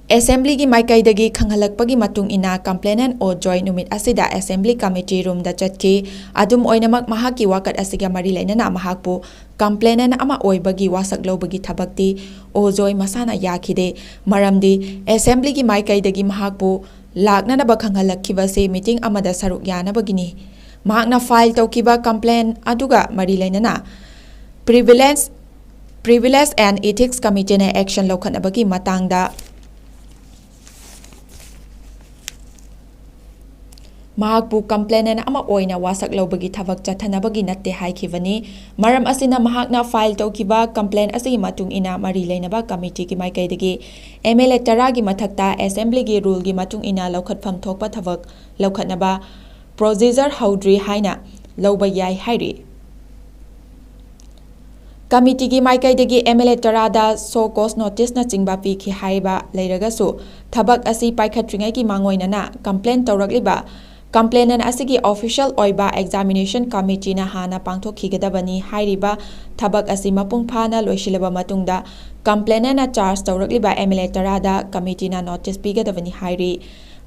Assemblyꯒꯤ ꯃꯥꯏꯀꯩꯗꯒꯤ ꯈꯪꯍꯜꯂꯛꯄꯒꯤ ꯃꯇꯨꯡ ꯏꯟꯅ, complainant ꯑꯣ ꯖꯣꯏ ꯅꯨꯃꯤꯠ ꯑꯁꯤꯗ assembly committee roomꯗ ꯆꯠꯈꯤ꯫ ꯑꯗꯨꯝ ꯑꯣꯏꯅꯃꯛ, ꯃꯍꯥꯛꯀꯤ ꯋꯥꯀꯠ ꯑꯁꯤꯒ ꯃꯔꯤ ꯂꯩꯅꯅ ꯃꯍꯥꯛꯄꯨ complainant ꯑꯃ ꯑꯣꯏꯕꯒꯤ ꯋꯥꯁꯛ ꯂꯧꯕꯒꯤ ꯊꯕꯛꯇꯤ ꯑꯣ ꯖꯣꯏ ꯃꯁꯥꯅ ꯌꯥꯈꯤꯗꯦ꯫ ꯃꯔꯝꯗꯤ assemblyꯒꯤ ꯃꯥꯏꯀꯩꯗꯒꯤ ꯃꯍꯥꯛꯄꯨ ꯂꯥꯛꯅꯅꯕ ꯈꯪꯍꯜꯂꯛꯈꯤꯕꯁꯤ meeting ꯑꯃꯗ ꯁꯔꯨꯛ ꯌꯥꯅꯕꯒꯤꯅꯤ꯫ ꯃꯍꯥꯛꯅ file ꯇꯧꯈꯤꯕ complaint ꯑꯗꯨꯒ ꯃꯔꯤ ꯂꯩꯅꯅ Prevalence, Prevalence and Ethics Committeeꯅ action ꯂꯧꯈꯠꯅꯕꯒꯤ ꯃꯇꯥꯡꯗ ꯃꯍꯥꯛꯄꯨ complainant ꯑꯃ ꯑꯣꯏꯅ ꯋꯥꯁꯛ ꯂꯧꯕꯒꯤ ꯊꯕꯛ ꯆꯠꯊꯅꯕꯒꯤ ꯅꯠꯇꯦ ꯍꯥꯏꯈꯤꯕꯅꯤ꯫ ꯃꯔꯝ ꯑꯁꯤꯅ, ꯃꯍꯥꯛꯅ file ꯇꯧꯈꯤꯕ complaint ꯑꯁꯤꯒꯤ ꯃꯇꯨꯡ ꯏꯟꯅ ꯃꯔꯤ ꯂꯩꯅꯕ committeeꯒꯤ ꯃꯥꯏꯀꯩꯗꯒꯤ MLA ꯇꯔꯥꯒꯤ ꯃꯊꯛꯇ assemblyꯒꯤ ruleꯒꯤ ꯃꯇꯨꯡ ꯏꯟꯅ ꯂꯧꯈꯠꯐꯝ ꯊꯣꯛꯄ ꯊꯕꯛ ꯂꯧꯈꯠꯅꯕ procedure ꯍꯧꯗ꯭ꯔꯤ ꯍꯥꯏꯅ ꯂꯧꯕ ꯌꯥꯏ ꯍꯥꯏꯔꯤ꯫ ꯀꯃꯤꯇꯤꯒꯤ ꯃꯥꯏꯀꯩꯗꯒꯤ ꯑꯦꯝ ꯑꯦꯜ ꯑꯦ ꯇꯔꯥꯗ show cause noticeꯅꯆꯤꯡꯕ ꯄꯤꯈꯤ ꯍꯥꯏꯕ ꯂꯩꯔꯒꯁꯨ, ꯊꯕꯛ ꯑꯁꯤ ꯄꯥꯏꯈꯠꯇ꯭ꯔꯤꯉꯩꯒꯤ ꯃꯥꯡꯑꯣꯏꯅꯅ complain ꯇꯧꯔꯛꯂꯤꯕ complainant ꯑꯁꯤꯒꯤ official ꯑꯣꯏꯕ examination committeeꯅ ꯍꯥꯟꯅ ꯄꯥꯡꯊꯣꯛꯈꯤꯒꯗꯕꯅꯤ ꯍꯥꯏꯔꯤꯕ ꯊꯕꯛ ꯑꯁꯤ ꯃꯄꯨꯡ ꯐꯥꯅ ꯂꯣꯏꯁꯤꯜꯂꯕ ꯃꯇꯨꯡꯗ, complainantꯅ charge ꯇꯧꯔꯛꯂꯤꯕ ꯑꯦꯝ ꯑꯦꯜ ꯑꯦ ꯇꯔꯥꯗ ꯀꯃꯤꯇꯤꯅ notice ꯄꯤꯒꯗꯕꯅꯤ ꯍꯥꯏꯔꯤ꯫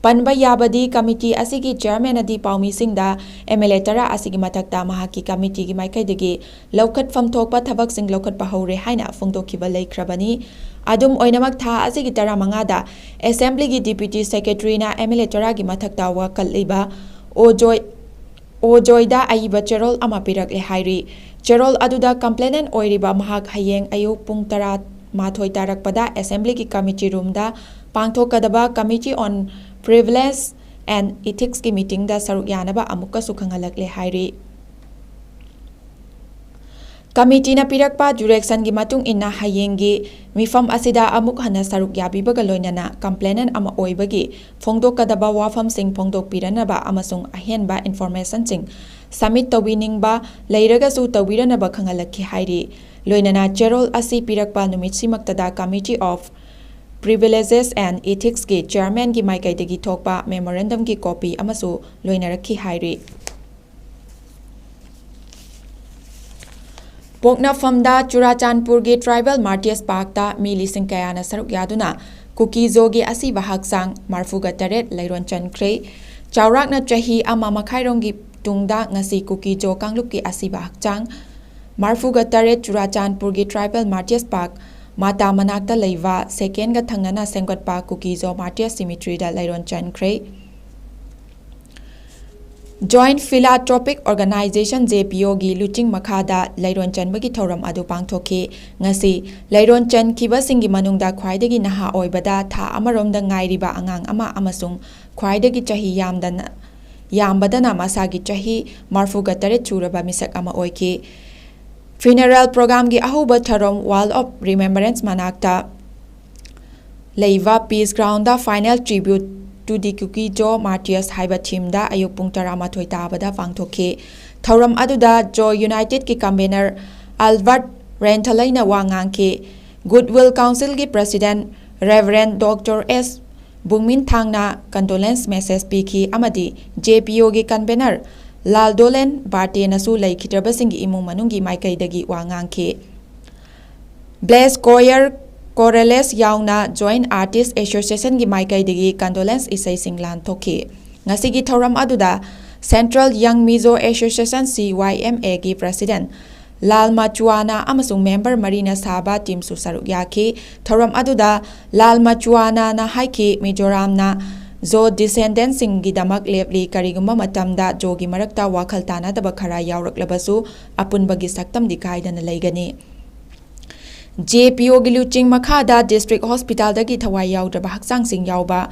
ꯄꯟꯕ ꯌꯥꯕꯗꯤ, ꯀꯃꯤꯇꯤ ꯑꯁꯤꯒꯤ chairmanꯅꯗꯤ ꯄꯥꯎꯃꯤꯁꯤꯡꯗ ꯑꯦꯝ ꯑꯦꯜ ꯑꯦ ꯇꯔꯥ ꯑꯁꯤꯒꯤ ꯃꯊꯛꯇ ꯃꯍꯥꯛꯀꯤ ꯀꯃꯤꯇꯤꯒꯤ ꯃꯥꯏꯀꯩꯗꯒꯤ ꯂꯧꯈꯠꯐꯝ ꯊꯣꯛꯄ ꯊꯕꯛꯁꯤꯡ ꯂꯧꯈꯠꯄ ꯍꯧꯔꯦ ꯍꯥꯏꯅ ꯐꯣꯡꯗꯣꯛꯈꯤꯕ ꯂꯩꯈ꯭ꯔꯕꯅꯤ꯫ ꯑꯗꯨꯝ ꯑꯣꯏꯅꯃꯛ, ꯊꯥ ꯑꯁꯤꯒꯤ ꯇꯔꯥꯃꯉꯥꯗ Assemblyꯒꯤ Deputy Secretaryꯅ ꯑꯦꯝ ꯑꯦꯜ ꯑꯦ ꯇꯔꯥꯒꯤ ꯃꯊꯛꯇ ꯋꯥꯀꯠꯂꯤꯕ ꯑꯣꯖꯣꯏ, ꯑꯣꯖꯣꯏꯗ ꯑꯏꯕ ꯆꯦꯔꯣꯜ ꯑꯃ ꯄꯤꯔꯛꯂꯦ ꯍꯥꯏꯔꯤ꯫ ꯆꯦꯔꯣꯜ ꯑꯗꯨꯗ complainant ꯑꯣꯏꯔꯤꯕ ꯃꯍꯥꯛ ꯍꯌꯦꯡ ꯑꯌꯨꯛ ꯄꯨꯡ ꯇꯔꯥꯃꯥꯊꯣꯏ ꯇꯥꯔꯛꯄꯗ Assemblyꯒꯤ committee roomꯗ ꯄꯥꯡꯊꯣꯛꯀꯗꯕ Committee on Privilege and Ethicsꯀꯤ meetingꯗ ꯁꯔꯨꯛ ꯌꯥꯅꯕ ꯑꯃꯨꯛꯀꯁꯨ ꯈꯪꯍꯜꯂꯛꯂꯦ ꯍꯥꯏꯔꯤ꯫ ꯀꯃꯤꯇꯤꯅ ꯄꯤꯔꯛꯄ directionꯒꯤ ꯃꯇꯨꯡ ꯏꯟꯅ ꯍꯌꯦꯡꯒꯤ ꯃꯤꯐꯝ ꯑꯁꯤꯗ ꯑꯃꯨꯛ ꯍꯟꯅ ꯁꯔꯨꯛ ꯌꯥꯕꯤꯕꯒ ꯂꯣꯏꯅꯅ complainant ꯑꯃ ꯑꯣꯏꯕꯒꯤ ꯐꯣꯡꯗꯣꯛꯀꯗꯕ ꯋꯥꯐꯝꯁꯤꯡ ꯐꯣꯡꯗꯣꯛꯄꯤꯔꯅꯕ ꯑꯃꯁꯨꯡ ꯑꯍꯦꯟꯕ informationꯁꯤꯡ submit ꯇꯧꯕꯤꯅꯤꯡꯕ ꯂꯩꯔꯒꯁꯨ ꯇꯧꯕꯤꯔꯅꯕ ꯈꯪꯍꯜꯂꯛꯈꯤ ꯍꯥꯏꯔꯤ꯫ ꯂꯣꯏꯅꯅ ꯆꯦꯔꯣꯜ ꯑꯁꯤ ꯄꯤꯔꯛꯄ ꯅꯨꯃꯤꯠꯁꯤꯃꯛꯇꯗ Committee of Privileges and Ethicsꯀꯤ chairmanꯒꯤ ꯃꯥꯏꯀꯩꯗꯒꯤ ꯊꯣꯛꯄ memorandumꯒꯤ copy ꯑꯃꯁꯨ ꯂꯣꯏꯅꯔꯛꯈꯤ ꯍꯥꯏꯔꯤ꯫ ꯄꯣꯛꯅꯐꯝꯗ ꯆꯨꯔꯥꯆꯥꯟꯄꯨꯔꯒꯤ Tribal Martyrs Parkꯇ ꯃꯤ ꯂꯤꯁꯤꯡ ꯀꯌꯥꯅ ꯁꯔꯨꯛ ꯌꯥꯗꯨꯅ ꯀꯨꯀꯤ ꯖꯣꯒꯤ ꯑꯁꯤꯕ ꯍꯛꯆꯥꯡ ꯃꯔꯐꯨꯒ ꯇꯔꯦꯠ ꯂꯩꯔꯣꯟ ꯆꯟꯈ꯭ꯔꯦ꯫ ꯆꯥꯎꯔꯥꯛꯅ ꯆꯍꯤ ꯑꯃ ꯃꯈꯥꯏꯔꯣꯝꯒꯤ ꯇꯨꯡꯗ ꯉꯁꯤ ꯀꯨꯀꯤ ꯖꯣ ꯀꯥꯡꯂꯨꯞꯀꯤ ꯑꯁꯤꯕ ꯍꯛꯆꯥꯡ ꯃꯔꯐꯨꯒ ꯇꯔꯦꯠ ꯆꯨꯔꯥꯆꯥꯟꯄꯨꯔꯒꯤ Tribal Martyrs Park ꯃꯥꯇꯥ ꯃꯅꯥꯛꯇ ꯂꯩꯕ secondꯒ ꯊꯪꯅꯅ ꯁꯦꯝꯒꯠꯄ ꯀꯨꯀꯤ ꯖꯣ Martyrs Cemeteryꯗ ꯂꯩꯔꯣꯟ ꯆꯟꯈ꯭ꯔꯦ꯫ Joint Philanthropic Organisation, JPOꯒꯤ ꯂꯨꯆꯤꯡ ꯃꯈꯥꯗ ꯂꯩꯔꯣꯟ ꯆꯟꯕꯒꯤ ꯊꯧꯔꯝ ꯑꯗꯨ ꯄꯥꯡꯊꯣꯛꯈꯤ꯫ ꯉꯁꯤ ꯂꯩꯔꯣꯟ ꯆꯟꯈꯤꯕꯁꯤꯡꯒꯤ ꯃꯅꯨꯡꯗ ꯈ꯭ꯋꯥꯏꯗꯒꯤ ꯅꯍꯥ ꯑꯣꯏꯕꯗ ꯊꯥ ꯑꯃꯔꯣꯝꯗ ꯉꯥꯏꯔꯤꯕ ꯑꯉꯥꯡ ꯑꯃ ꯑꯃꯁꯨꯡ ꯈ꯭ꯋꯥꯏꯗꯒꯤ ꯆꯍꯤ ꯌꯥꯝꯗꯅ, ꯌꯥꯝꯕꯗꯅ ꯃꯁꯥꯒꯤ ꯆꯍꯤ ꯃꯔꯐꯨꯒ ꯇꯔꯦꯠ ꯁꯨꯔꯕ ꯃꯤꯁꯛ ꯑꯃ ꯑꯣꯏꯈꯤ꯫ Funeral programꯒꯤ ꯑꯍꯧꯕ ꯊꯧꯔꯝ Wall of Remembrance ꯃꯅꯥꯛꯇ ꯂꯩꯕ Peace Groundꯗ Final Tribute to the Kuki Zo Martyrs ꯍꯥꯏꯕ themeꯗ ꯑꯌꯨꯛ ꯄꯨꯡ ꯇꯔꯥꯃꯥꯊꯣꯏ ꯇꯥꯕꯗ ꯄꯥꯡꯊꯣꯛꯈꯤ꯫ ꯊꯧꯔꯝ ꯑꯗꯨꯗ Zo Unitedꯀꯤ convener Albert ꯄ꯭ꯔꯦꯝꯊꯂꯩꯅ ꯋꯥ ꯉꯥꯡꯈꯤ꯫ Goodwill Councilꯒꯤ President Reverend Doctor S ꯕꯨꯡꯃꯤꯟ ꯊꯥꯡꯅ condolence message ꯄꯤꯈꯤ ꯑꯃꯗꯤ JPOꯒꯤ convener ꯂꯥꯜꯗꯣꯂꯦꯟ ꯕꯥꯔꯇꯦꯅꯁꯨ ꯂꯩꯈꯤꯗ꯭ꯔꯕꯁꯤꯡꯒꯤ ꯏꯃꯨꯡ ꯃꯅꯨꯡꯒꯤ ꯃꯥꯏꯀꯩꯗꯒꯤ ꯋꯥ ꯉꯥꯡꯈꯤ꯫ Blessed Choir Chorales ꯌꯥꯎꯅ Joint Artist Associationꯒꯤ ꯃꯥꯏꯀꯩꯗꯒꯤ condolence ꯏꯁꯩꯁꯤꯡ ꯂꯥꯟꯊꯣꯛꯈꯤ꯫ ꯉꯁꯤꯒꯤ ꯊꯧꯔꯝ ꯑꯗꯨꯗ Central Young Mizo Association, CYMAꯒꯤ President ꯂꯥꯜ ꯃꯆꯨꯑꯥꯅꯥ ꯑꯃꯁꯨꯡ member ꯃꯔꯤꯅ ꯁꯥꯕ teamꯁꯨ ꯁꯔꯨꯛ ꯌꯥꯈꯤ꯫ ꯊꯧꯔꯝ ꯑꯗꯨꯗ ꯂꯥꯜ ꯃꯆꯨꯑꯥꯅꯥꯅ ꯍꯥꯏꯈꯤ, ꯃꯤꯖꯣꯔꯥꯝꯅ ꯖꯣ descendantꯁꯤꯡꯒꯤꯗꯃꯛ ꯂꯦꯞꯂꯤ, ꯀꯔꯤꯒꯨꯝꯕ ꯃꯇꯝꯗ ꯖꯣꯒꯤ ꯃꯔꯛꯇ ꯋꯥꯈꯜ ꯇꯥꯅꯗꯕ ꯈꯔ ꯌꯥꯎꯔꯛꯂꯕꯁꯨ ꯑꯄꯨꯟꯕꯒꯤ ꯁꯛꯇꯝꯗꯤ ꯀꯥꯏꯗꯅ ꯂꯩꯒꯅꯤ꯫ JPOꯒꯤ ꯂꯨꯆꯤꯡ ꯃꯈꯥꯗ District Hospitalꯗꯒꯤ ꯊꯋꯥꯏ ꯌꯥꯎꯗ꯭ꯔꯕ ꯍꯛꯆꯥꯡꯁꯤꯡ ꯌꯥꯎꯕ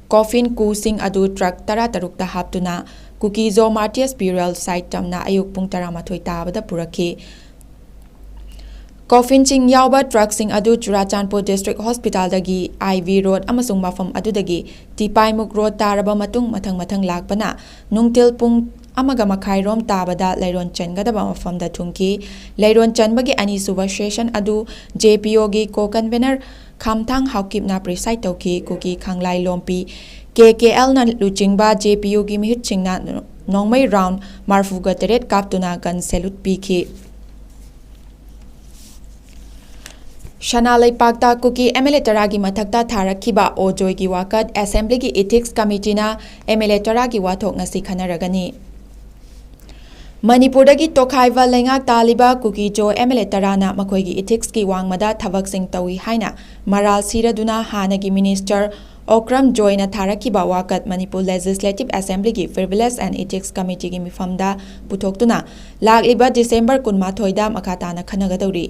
coffin ꯀꯨꯁꯤꯡ ꯑꯗꯨ truck ꯇꯔꯥꯇꯔꯨꯛꯇ ꯍꯥꯞꯇꯨꯅ ꯀꯨꯀꯤ ꯖꯣ ꯃꯥꯔꯇꯤꯌꯔꯁ ꯕ꯭ꯌꯨꯔꯤꯌꯦꯜ ꯁꯥꯏꯠ ꯇꯝꯅ ꯑꯌꯨꯛ ꯄꯨꯡ ꯇꯔꯥꯃꯥꯊꯣꯏ ꯇꯥꯕꯗ ꯄꯨꯔꯛꯈꯤ꯫ Coffinꯁꯤꯡ ꯌꯥꯎꯕ truckꯁꯤꯡ ꯑꯗꯨ ꯆꯨꯔꯥꯆꯥꯟꯄꯨꯔ District Hospitalꯗꯒꯤ IV Road ꯑꯃꯁꯨꯡ ꯃꯐꯝ ꯑꯗꯨꯗꯒꯤ ꯇꯤꯄꯥꯏꯃꯨꯛ Road ꯇꯥꯔꯕ ꯃꯇꯨꯡ ꯃꯊꯪ ꯃꯊꯪ ꯂꯥꯛꯄꯅ ꯅꯨꯡꯊꯤꯜ ꯄꯨꯡ ꯑꯃꯒ ꯃꯈꯥꯏꯔꯣꯝ ꯇꯥꯕꯗ ꯂꯩꯔꯣꯟ ꯆꯟꯒꯗꯕ ꯃꯐꯝꯗ ꯊꯨꯡꯈꯤ꯫ ꯂꯩꯔꯣꯟ ꯆꯟꯕꯒꯤ ꯑꯅꯤꯁꯨꯕ session ꯑꯗꯨ JPOꯒꯤ co-convener ꯈꯥꯝꯊꯥꯡ ꯍꯥꯎꯀꯤꯞꯅ preside ꯇꯧꯈꯤ꯫ ꯀꯨꯀꯤ ꯈꯥꯡꯂꯥꯏ ꯂꯣꯝꯄꯤ KKLꯅ ꯂꯨꯆꯤꯡꯕ JPOꯒꯤ ꯃꯤꯍꯨꯠꯁꯤꯡꯅ ꯅꯣꯡꯃꯩ round ꯃꯔꯐꯨꯒ ꯇꯔꯦꯠ ꯀꯥꯞꯇꯨꯅ gun salute ꯄꯤꯈꯤ꯫ ꯁꯅꯥ ꯂꯩꯄꯥꯛꯇ ꯀꯨꯀꯤ MLA ꯇꯔꯥꯒꯤ ꯃꯊꯛꯇ ꯊꯥꯔꯛꯈꯤꯕ ꯑꯣ ꯖꯣꯏꯒꯤ ꯋꯥꯀꯠ Assemblyꯒꯤ Ethics Committeeꯅ MLA ꯇꯔꯥꯒꯤ ꯋꯥꯊꯣꯛ ꯉꯁꯤ ꯈꯟꯅꯔꯒꯅꯤ꯫ ꯃꯅꯤꯄꯨꯔꯗꯒꯤ ꯇꯣꯈꯥꯏꯕ ꯂꯩꯉꯥꯛ ꯇꯥꯜꯂꯤꯕ ꯀꯨꯀꯤ ꯖꯣ MLA ꯇꯔꯥꯅ ꯃꯈꯣꯏꯒꯤ ethicsꯀꯤ ꯋꯥꯡꯃꯗ ꯊꯕꯛꯁꯤꯡ ꯇꯧꯏ ꯍꯥꯏꯅ ꯃꯔꯥꯜ ꯁꯤꯔꯗꯨꯅ ꯍꯥꯟꯅꯒꯤ Minister ꯑꯣꯀ꯭ꯔꯝ ꯖꯣꯏꯅ ꯊꯥꯔꯛꯈꯤꯕ ꯋꯥꯀꯠ Manipur Legislative Assemblyꯒꯤ Privilege and Ethics Committeeꯒꯤ ꯃꯤꯐꯝꯗ ꯄꯨꯊꯣꯛꯇꯨꯅ ꯂꯥꯛꯂꯤꯕ December ꯀꯨꯟꯃꯥꯊꯣꯏꯗ ꯃꯈꯥ ꯇꯥꯅ ꯈꯟꯅꯒꯗꯧꯔꯤ꯫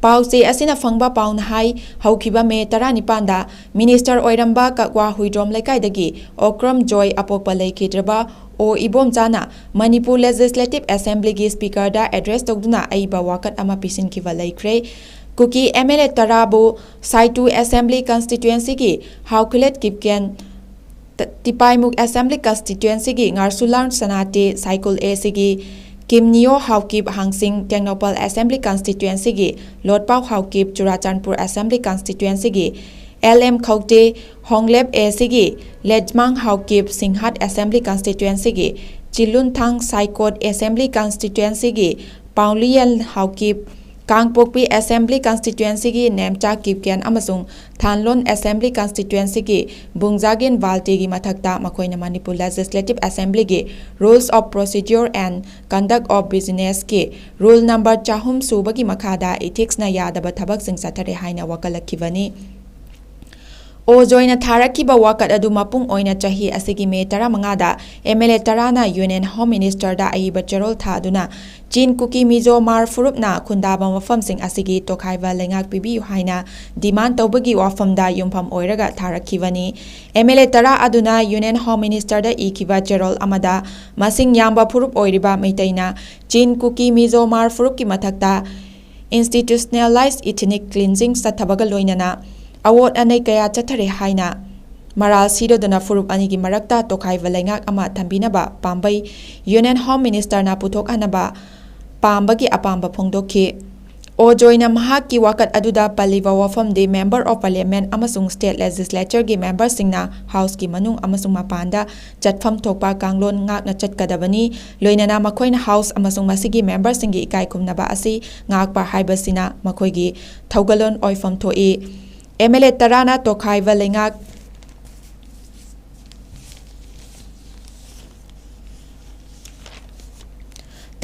ꯄꯥꯎꯆꯦ ꯑꯁꯤꯅ ꯐꯪꯕ ꯄꯥꯎꯅ ꯍꯥꯏ, ꯍꯧꯈꯤꯕ May ꯇꯔꯥꯅꯤꯄꯥꯟꯗ Minister ꯑꯣꯏꯔꯝꯕ ꯀꯛꯋꯥ ꯍꯨꯏꯗ꯭ꯔꯣꯝ ꯂꯩꯀꯥꯏꯗꯒꯤ ꯑꯣꯀ꯭ꯔꯝ ꯖꯣꯏ ꯑꯄꯣꯛꯄ ꯂꯩꯈꯤꯗ꯭ꯔꯕ ꯑꯣ ꯏꯕꯣꯝꯆꯥꯅ Manipur Legislative Assemblyꯒꯤ Speakerꯗ address ꯇꯧꯗꯨꯅ ꯑꯏꯕ ꯋꯥꯀꯠ ꯑꯃ ꯄꯤꯁꯤꯟꯈꯤꯕ ꯂꯩꯈ꯭ꯔꯦ꯫ ꯀꯨꯀꯤ MLA ꯇꯔꯥꯕꯨ ꯁꯥꯏꯇꯨ Assembly Constituencyꯒꯤ ꯍꯥꯎꯈꯤꯂꯦꯠ ꯀꯤꯞꯀꯦꯟ, ꯇ-, ꯇꯤꯄꯥꯏꯃꯨꯛ Assembly Constituencyꯒꯤ ꯉꯥꯔꯁꯨꯂꯥꯟ ꯁꯅꯥꯇꯦ, ꯁꯥꯏꯀꯨꯜ ACꯒꯤ ꯀꯤꯝꯅꯤꯌꯣ ꯍꯥꯎꯀꯤꯞ ꯍꯥꯡꯁꯤꯡ ꯇꯦꯡꯅꯧꯄꯜ Assembly Constituencyꯒꯤ, ꯂꯣꯠꯄꯥꯎ ꯍꯥꯎꯀꯤꯞ ꯆꯨꯔꯥꯆꯥꯟꯄꯨꯔ Assembly Constituencyꯒꯤ, ꯑꯦꯜ ꯑꯦꯝ ꯈꯧꯇꯦ ꯍꯣꯡꯂꯦꯞ ꯑꯦꯁꯤꯒꯤ, ꯂꯦꯠꯃꯥꯡ ꯍꯥꯎꯀꯤꯞ ꯁꯤꯡꯍꯥꯠ Assembly Constituencyꯒꯤ, ꯆꯤꯂꯨꯟꯊꯥꯡ ꯁꯥꯏꯀꯣꯠ Assembly Constituencyꯒꯤ, ꯄꯥꯎꯂꯤꯌꯦꯜ ꯍꯥꯎꯀꯤꯞ ꯀꯥꯡꯄꯣꯛꯄꯤ Assembly Constituencyꯒꯤ ꯅꯦꯝꯆꯥ ꯀꯤꯞꯀꯦꯟ ꯑꯃꯁꯨꯡ ꯊꯥꯟꯂꯣꯟ Assembly Constituencyꯒꯤ ꯕꯨꯡꯖꯥꯒꯤꯟ ꯕꯥꯜꯇꯤꯒꯤ ꯃꯊꯛꯇ ꯃꯈꯣꯏꯅ Manipur Legislative Assemblyꯒꯤ Rules of Procedure and Conduct of Businessꯀꯤ Rule number ꯆꯍꯨꯝ ꯁꯨꯕꯒꯤ ꯃꯈꯥꯗ Ethicsꯅ ꯌꯥꯗꯕ ꯊꯕꯛꯁꯤꯡ ꯆꯠꯊꯔꯦ ꯍꯥꯏꯅ ꯋꯥꯀꯠꯂꯛꯈꯤꯕꯅꯤ꯫ ꯑꯣ ꯖꯣꯏꯅ ꯊꯥꯔꯛꯈꯤꯕ ꯋꯥꯀꯠ ꯑꯗꯨ ꯃꯄꯨꯡ ꯑꯣꯏꯅ ꯆꯍꯤ ꯑꯁꯤꯒꯤ ꯃꯦ ꯇꯔꯥꯃꯉꯥꯗ MLA ꯇꯔꯥꯅ Union Home Ministerꯗ ꯑꯏꯕ ꯆꯦꯔꯣꯜ ꯊꯥꯗꯨꯅ ꯆꯤꯟ ꯀꯨꯀꯤ ꯃꯤꯖꯣ ꯃꯥꯔ ꯐꯨꯔꯨꯞꯅ ꯈꯨꯟꯗꯥꯕ ꯃꯐꯝꯁꯤꯡ ꯑꯁꯤꯒꯤ ꯇꯣꯈꯥꯏꯕ ꯂꯩꯉꯥꯛ ꯄꯤꯕꯤꯌꯨ ꯍꯥꯏꯅ demand ꯇꯧꯕꯒꯤ ꯋꯥꯐꯝꯗ ꯌꯨꯝꯐꯝ ꯑꯣꯏꯔꯒ ꯊꯥꯔꯛꯈꯤꯕꯅꯤ꯫ MLA ꯇꯔꯥ ꯑꯗꯨꯅ Union Home Ministerꯗ ꯏꯈꯤꯕ ꯆꯦꯔꯣꯜ ꯑꯃꯗ ꯃꯁꯤꯡ ꯌꯥꯝꯕ ꯐꯨꯔꯨꯞ ꯑꯣꯏꯔꯤꯕ ꯃꯩꯇꯩꯅ ꯆꯤꯟ ꯀꯨꯀꯤ ꯃꯤꯖꯣ ꯃꯥꯔ ꯐꯨꯔꯨꯞꯀꯤ ꯃꯊꯛꯇ institutionalized ethnic cleansing ꯆꯠꯊꯕꯒ ꯂꯣꯏꯅꯅ ꯑꯋꯣꯠ ꯑꯅꯩ ꯀꯌꯥ ꯆꯠꯊꯔꯦ ꯍꯥꯏꯅ ꯃꯔꯥꯜ ꯁꯤꯔꯗꯨꯅ ꯐꯨꯔꯨꯞ ꯑꯅꯤꯒꯤ ꯃꯔꯛꯇ ꯇꯣꯈꯥꯏꯕ ꯂꯩꯉꯥꯛ ꯑꯃ ꯊꯝꯕꯤꯅꯕ ꯄꯥꯝꯕꯩ Union Home Ministerꯅ ꯄꯨꯊꯣꯛꯍꯟꯅꯕ ꯄꯥꯝꯕꯒꯤ ꯑꯄꯥꯝꯕ ꯐꯣꯡꯗꯣꯛꯈꯤ꯫ ꯑꯣ ꯖꯣꯏꯅ ꯃꯍꯥꯛꯀꯤ ꯋꯥꯀꯠ ꯑꯗꯨꯗ ꯄꯜꯂꯤꯕ ꯋꯥꯐꯝꯗꯤ Member of Parliament ꯑꯃꯁꯨꯡ State Legislatureꯒꯤ memberꯁꯤꯡꯅ Houseꯀꯤ ꯃꯅꯨꯡ ꯑꯃꯁꯨꯡ ꯃꯄꯥꯟꯗ ꯆꯠꯐꯝ ꯊꯣꯛꯄ ꯀꯥꯡꯂꯣꯟ ꯉꯥꯛꯅ ꯆꯠꯀꯗꯕꯅꯤ꯫ ꯂꯣꯏꯅꯅ ꯃꯈꯣꯏꯅ House ꯑꯃꯁꯨꯡ ꯃꯁꯤꯒꯤ memberꯁꯤꯡꯒꯤ ꯏꯀꯥꯏ ꯈꯨꯝꯅꯕ ꯑꯁꯤ ꯉꯥꯛꯄ ꯍꯥꯏꯕꯁꯤꯅ ꯃꯈꯣꯏꯒꯤ ꯊꯧꯒꯜꯂꯣꯟ ꯑꯣꯏꯐꯝ ꯊꯣꯛꯏ꯫ MLA ꯇꯔꯥꯅ ꯇꯣꯈꯥꯏꯕ ꯂꯩꯉꯥꯛ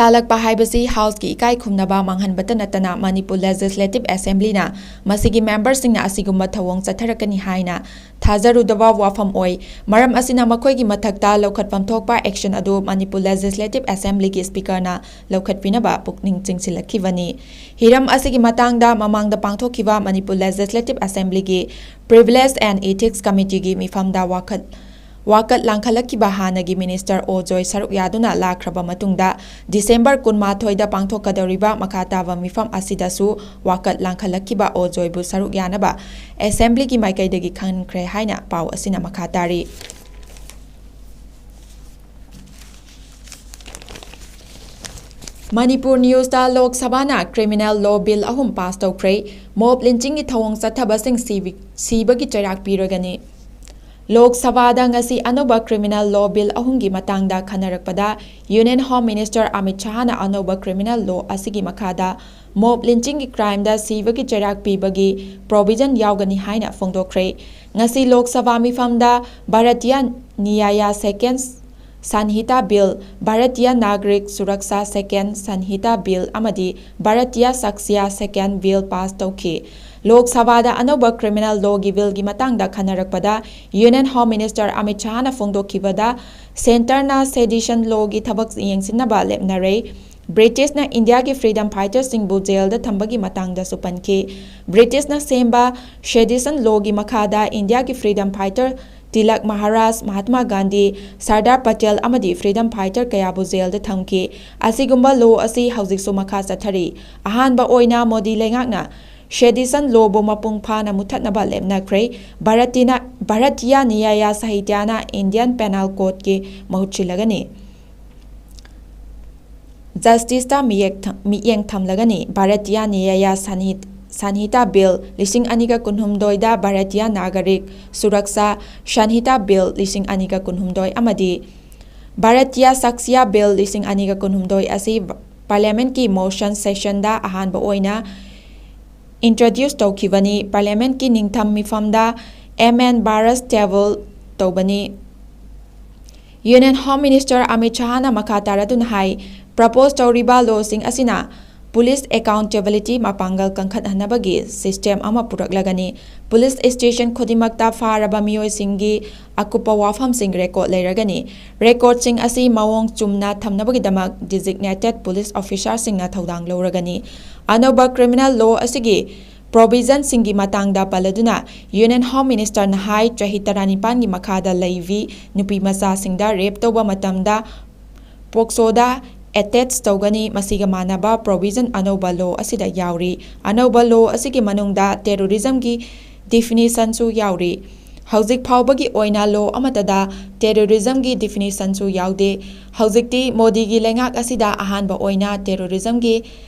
ꯇꯥꯂꯛꯄ ꯍꯥꯏꯕꯁꯤ Houseꯀꯤ ꯏꯀꯥꯏ ꯈꯨꯝꯅꯕ ꯃꯥꯡꯍꯟꯕꯇ ꯅꯠꯇꯅ Manipur Legislative Assemblyꯅ ꯃꯁꯤꯒꯤ memberꯁꯤꯡꯅ ꯑꯁꯤꯒꯨꯝꯕ ꯊꯧꯑꯣꯡ ꯆꯠꯊꯔꯛꯀꯅꯤ ꯍꯥꯏꯅ ꯊꯥꯖꯔꯨꯗꯕ ꯋꯥꯐꯝ ꯑꯣꯏ꯫ ꯃꯔꯝ ꯑꯁꯤꯅ ꯃꯈꯣꯏꯒꯤ ꯃꯊꯛꯇ ꯂꯧꯈꯠꯐꯝ ꯊꯣꯛꯄ action ꯑꯗꯨ Manipur Legislative Assemblyꯒꯤ Speakerꯅ ꯂꯧꯈꯠꯄꯤꯅꯕ ꯄꯨꯛꯅꯤꯡ ꯆꯤꯡꯁꯤꯜꯂꯛꯈꯤꯕꯅꯤ꯫ ꯍꯤꯔꯝ ꯑꯁꯤꯒꯤ ꯃꯇꯥꯡꯗ ꯃꯃꯥꯡꯗ ꯄꯥꯡꯊꯣꯛꯈꯤꯕ Manipur Legislative Assemblyꯒꯤ Privilege and Ethics Committeeꯒꯤ ꯃꯤꯐꯝꯗ ꯋꯥꯈꯜ ꯋꯥꯀꯠ ꯂꯥꯡꯈꯠꯂꯛꯈꯤꯕ ꯍꯥꯟꯅꯒꯤ Minister ꯑꯣ ꯖꯣꯏ ꯁꯔꯨꯛ ꯌꯥꯗꯨꯅ ꯂꯥꯛꯈ꯭ꯔꯕ ꯃꯇꯨꯡꯗ December ꯀꯨꯟꯃꯥꯊꯣꯏꯗ ꯄꯥꯡꯊꯣꯛꯀꯗꯧꯔꯤꯕ ꯃꯈꯥ ꯇꯥꯕ ꯃꯤꯐꯝ ꯑꯁꯤꯗꯁꯨ ꯋꯥꯀꯠ ꯂꯥꯡꯈꯠꯂꯛꯈꯤꯕ ꯑꯣ ꯖꯣꯏꯕꯨ ꯁꯔꯨꯛ ꯌꯥꯅꯕ Assemblyꯒꯤ ꯃꯥꯏꯀꯩꯗꯒꯤ ꯈꯟꯈ꯭ꯔꯦ ꯍꯥꯏꯅ ꯄꯥꯎ ꯑꯁꯤꯅ ꯃꯈꯥ ꯇꯥꯔꯤ꯫ ꯃꯅꯤꯄꯨꯔ ꯅ꯭ꯌꯨꯁꯇ ꯂꯣꯛ ꯁꯚꯥꯅ ꯀ꯭ꯔꯤꯃꯤꯅꯦꯜ ꯂꯣ ꯕꯤꯜ ꯑꯍꯨꯝ ꯄꯥꯁ ꯇꯧꯈ꯭ꯔꯦ꯫ ꯃꯣꯕ ꯂꯤꯟꯆꯤꯡꯒꯤ ꯊꯧꯑꯣꯡ ꯆꯠꯊꯕꯁꯤꯡ ꯁꯤꯕꯤ-, ꯁꯤꯕꯒꯤ ꯆꯩꯔꯥꯛ ꯄꯤꯔꯒꯅꯤ꯫ ꯂꯣꯛ ꯁꯚꯥꯗ ꯉꯁꯤ ꯑꯅꯧꯕ ꯀ꯭ꯔꯤꯃꯤꯅꯦꯜ ꯂꯣ ꯕꯤꯜ ꯑꯍꯨꯝꯒꯤ ꯃꯇꯥꯡꯗ ꯈꯟꯅꯔꯛꯄꯗ, ꯌꯨꯅꯤꯌꯟ ꯍꯣꯝ ꯃꯤꯅꯤꯁꯇꯔ ꯑꯃꯤꯠ ꯁꯍꯥꯅ ꯑꯅꯧꯕ ꯀ꯭ꯔꯤꯃꯤꯅꯦꯜ ꯂꯣ ꯑꯁꯤꯒꯤ ꯃꯈꯥꯗ ꯃꯣꯕ ꯂꯤꯟꯆꯤꯡꯒꯤ ꯀ꯭ꯔꯥꯏꯝꯗ ꯁꯤꯕꯒꯤ ꯆꯩꯔꯥꯛ ꯄꯤꯕꯒꯤ ꯄ꯭ꯔꯣꯚꯤꯖꯟ ꯌꯥꯎꯒꯅꯤ ꯍꯥꯏꯅ ꯐꯣꯡꯗꯣꯛꯈ꯭ꯔꯦ꯫ ꯉꯁꯤ ꯂꯣꯛ ꯁꯚꯥ ꯃꯤꯐꯝꯗ ꯚꯥꯔꯇꯤꯌꯥ ꯅ꯭ꯌꯥꯌꯥ ꯁꯦꯀꯦꯟ ꯁꯟꯍꯤꯇꯥ ꯕꯤꯜ, ꯚꯥꯔꯇꯤꯌꯥ ꯅꯥꯒꯔꯤꯛ ꯁꯨꯔꯛꯁꯥ ꯁꯦꯀꯦꯟ ꯁꯟꯍꯤꯇꯥ ꯕꯤꯜ ꯑꯃꯗꯤ ꯚꯥꯔꯇꯤꯌꯥ ꯁꯥꯛꯁꯤꯌꯥ ꯁꯦꯀꯦꯟ ꯕꯤꯜ ꯄꯥꯁ ꯇꯧꯈꯤ꯫ ꯂꯣꯛ ꯁꯚꯥꯗ ꯑꯅꯧꯕ ꯀ꯭ꯔꯤꯃꯤꯅꯦꯜ ꯂꯣꯒꯤ ꯕꯤꯜꯒꯤ ꯃꯇꯥꯡꯗ ꯈꯟꯅꯔꯛꯄꯗ, ꯌꯨꯅꯤꯌꯟ ꯍꯣꯝ ꯃꯤꯅꯤꯁꯇꯔ ꯑꯃꯤꯠ ꯁꯍꯥꯅ ꯐꯣꯡꯗꯣꯛꯈꯤꯕꯗ, ꯁꯦꯟꯇꯔꯅ ꯁꯦꯗꯤꯁꯟ ꯂꯣꯒꯤ ꯊꯕꯛ ꯌꯦꯡꯁꯤꯟꯅꯕ ꯂꯦꯞꯅꯔꯦ꯫ ꯕ꯭ꯔꯤꯇꯤꯁꯅ ꯏꯟꯗꯤꯌꯥꯒꯤ ꯐ꯭ꯔꯤꯗꯝ ꯐꯥꯏꯇꯔꯁꯤꯡꯕꯨ ꯖꯦꯜꯗ ꯊꯝꯕꯒꯤ ꯃꯇꯥꯡꯗꯁꯨ ꯄꯟꯈꯤ꯫ ꯕ꯭ꯔꯤꯇꯤꯁꯅ ꯁꯦꯝꯕ ꯁꯦꯗꯤꯁꯟ ꯂꯣꯒꯤ ꯃꯈꯥꯗ ꯏꯟꯗꯤꯌꯥꯒꯤ ꯐ꯭ꯔꯤꯗꯝ ꯐꯥꯏꯇꯔ ꯇꯤꯂꯛ ꯃꯍꯥꯔꯥꯖ, ꯃꯍꯥꯇꯃꯥ ꯒꯥꯟꯙꯤ, ꯁꯔꯗꯥꯔ ꯄꯇꯦꯜ ꯑꯃꯗꯤ ꯐ꯭ꯔꯤꯗꯝ ꯐꯥꯏꯇꯔ ꯀꯌꯥꯕꯨ ꯖꯦꯜꯗ ꯊꯝꯈꯤ꯫ ꯑꯁꯤꯒꯨꯝꯕ ꯂꯣ ꯑꯁꯤ ꯍꯧꯖꯤꯛꯁꯨ ꯃꯈꯥ ꯆꯠꯊꯔꯤ꯫ ꯑꯍꯥꯟꯕ ꯑꯣꯏꯅ ꯃꯣꯗꯤ ꯂꯩꯉꯥꯛꯅ ꯁꯦꯗꯤꯁꯟ ꯂꯣꯕꯨ ꯃꯄꯨꯡ ꯐꯥꯅ ꯃꯨꯊꯠꯅꯕ ꯂꯦꯞꯅꯈ꯭ꯔꯦ꯫ ꯚꯥꯔꯇꯤꯅ, ꯚꯥꯔꯇꯤꯌꯥ ꯅ꯭ꯌꯥꯌꯥ ꯁꯥꯍꯤꯇ꯭ꯌꯥꯅ ꯏꯟꯗꯤꯌꯟ ꯄꯦꯅꯥꯜ ꯀꯣꯗꯀꯤ ꯃꯍꯨꯠ ꯁꯤꯜꯂꯒꯅꯤ꯫ ꯖꯁꯇꯤꯁꯇ ꯃꯤꯌꯦꯛ ꯊ-, ꯃꯤꯠꯌꯦꯡ ꯊꯝꯂꯒꯅꯤ꯫ ꯚꯥꯔꯇꯤꯌꯥ ꯅ꯭ꯌꯥꯌꯥ ꯁꯟꯍꯤꯠ-, ꯁꯟꯍꯤꯇꯥ ꯕꯤꯜ ꯂꯤꯁꯤꯡ ꯑꯅꯤꯒ ꯀꯨꯟꯍꯨꯝꯗꯣꯏꯗ, ꯚꯥꯔꯇꯤꯌꯥ ꯅꯥꯒꯔꯤꯛ ꯁꯨꯔꯛꯁꯥ ꯁꯟꯍꯤꯇꯥ ꯕꯤꯜ ꯂꯤꯁꯤꯡ ꯑꯅꯤꯒ ꯀꯨꯟꯍꯨꯝꯗꯣꯏ ꯑꯃꯗꯤ ꯚꯥꯔꯇꯤꯌꯥ ꯁꯥꯛꯁꯤꯌꯥ ꯕꯤꯜ ꯂꯤꯁꯤꯡ ꯑꯅꯤꯒ ꯀꯨꯟꯍꯨꯝꯗꯣꯏ ꯑꯁꯤ ꯄꯥꯔꯂꯤꯌꯥꯃꯦꯟꯠꯀꯤ ꯃꯣꯁꯟ ꯁꯦꯁꯟꯗ ꯑꯍꯥꯟꯕ ꯑꯣꯏꯅ ꯏꯟꯇ꯭ꯔꯣꯗ꯭ꯌꯨꯁ ꯇꯧꯈꯤꯕꯅꯤ꯫ ꯄꯥꯔꯂꯤꯌꯥꯃꯦꯟꯠꯀꯤ ꯅꯤꯡꯊꯝ ꯃꯤꯐꯝꯗ ꯑꯦꯝ ꯑꯦꯟ ꯕꯥꯔꯁ ꯇꯦꯕꯜ ꯇꯧꯕꯅꯤ꯫ ꯌꯨꯅꯤꯌꯟ ꯍꯣꯝ ꯃꯤꯅꯤꯁꯇꯔ ꯑꯃꯤꯠ ꯁꯍꯥꯅ ꯃꯈꯥ ꯇꯥꯔꯗꯨꯅ ꯍꯥꯏ, ꯄ꯭ꯔꯄꯣꯖ ꯇꯧꯔꯤꯕ ꯂꯣꯁꯤꯡ ꯑꯁꯤꯅ ꯄꯨꯂꯤꯁ ꯑꯦꯀꯥꯎꯟꯇꯦꯕꯤꯂꯤꯇꯤ ꯃꯄꯥꯡꯒꯜ ꯀꯟꯈꯠꯍꯟꯅꯕꯒꯤ ꯁꯤꯁꯇꯦꯝ ꯑꯃ ꯄꯨꯔꯛꯂꯒꯅꯤ꯫ ꯄꯨꯂꯤꯁ ꯁ꯭ꯇꯦꯁꯟ ꯈꯨꯗꯤꯡꯃꯛꯇ ꯐꯥꯔꯕ ꯃꯤꯑꯣꯏꯁꯤꯡꯒꯤ ꯑꯀꯨꯞꯄ ꯋꯥꯐꯝꯁꯤꯡ ꯔꯦꯀꯣꯔꯗ ꯂꯩꯔꯒꯅꯤ꯫ ꯔꯦꯀꯣꯔꯗꯁꯤꯡ ꯑꯁꯤ ꯃꯑꯣꯡ ꯆꯨꯝꯅ ꯊꯝꯅꯕꯒꯤꯗꯃꯛ ꯗꯤꯖꯤꯒꯅꯦꯇꯦꯗ ꯄꯨꯂꯤꯁ ꯑꯣꯐꯤꯁꯥꯔꯁꯤꯡꯅ ꯊꯧꯗꯥꯡ ꯂꯧꯔꯒꯅꯤ꯫ ꯑꯅꯧꯕ ꯀ꯭ꯔꯤꯃꯤꯅꯦꯜ ꯂꯣ ꯑꯁꯤꯒꯤ ꯄ꯭ꯔꯣꯚꯤꯖꯟꯁꯤꯡꯒꯤ ꯃꯇꯥꯡꯗ ꯄꯜꯂꯗꯨꯅ, ꯌꯨꯅꯤꯌꯟ ꯍꯣꯝ ꯃꯤꯅꯤꯁꯇꯔꯅ ꯍꯥꯏ, ꯆꯍꯤ ꯇꯔꯥꯅꯤꯄꯥꯟꯒꯤ ꯃꯈꯥꯗ ꯂꯩꯕꯤ ꯅꯨꯄꯤ ꯃꯆꯥꯁꯤꯡꯗ ꯔꯦꯞ ꯇꯧꯕ ꯃꯇꯝꯗ ꯄꯣꯛꯁꯣꯗ ꯑꯦꯇꯦꯆ ꯇꯧꯒꯅꯤ꯫ ꯃꯁꯤꯒ ꯃꯥꯟꯅꯕ ꯄ꯭ꯔꯣꯚꯤꯖꯟ ꯑꯅꯧꯕ ꯂꯣ ꯑꯁꯤꯗ ꯌꯥꯎꯔꯤ꯫ ꯑꯅꯧꯕ ꯂꯣ ꯑꯁꯤꯒꯤ ꯃꯅꯨꯡꯗ ꯇꯦꯔꯣꯔꯤꯖꯝꯒꯤ ꯗꯤꯐꯤꯅꯤꯁꯟꯁꯨ ꯌꯥꯎꯔꯤ꯫ ꯍꯧꯖꯤꯛ ꯐꯥꯎꯕꯒꯤ ꯑꯣꯏꯅ ꯂꯣ ꯑꯃꯠꯇꯗ ꯇꯦꯔꯣꯔꯤꯖꯝꯒꯤ ꯗꯤꯐꯤꯅꯤꯁꯟꯁꯨ ꯌꯥꯎꯗꯦ꯫ ꯍꯧꯖꯤꯛꯇꯤ ꯃꯣꯗꯤꯒꯤ ꯂꯩꯉꯥꯛ ꯑꯁꯤꯗ ꯑꯍꯥꯟꯕ ꯑꯣꯏꯅ ꯇꯦꯔꯣꯔꯤꯖꯝꯒꯤ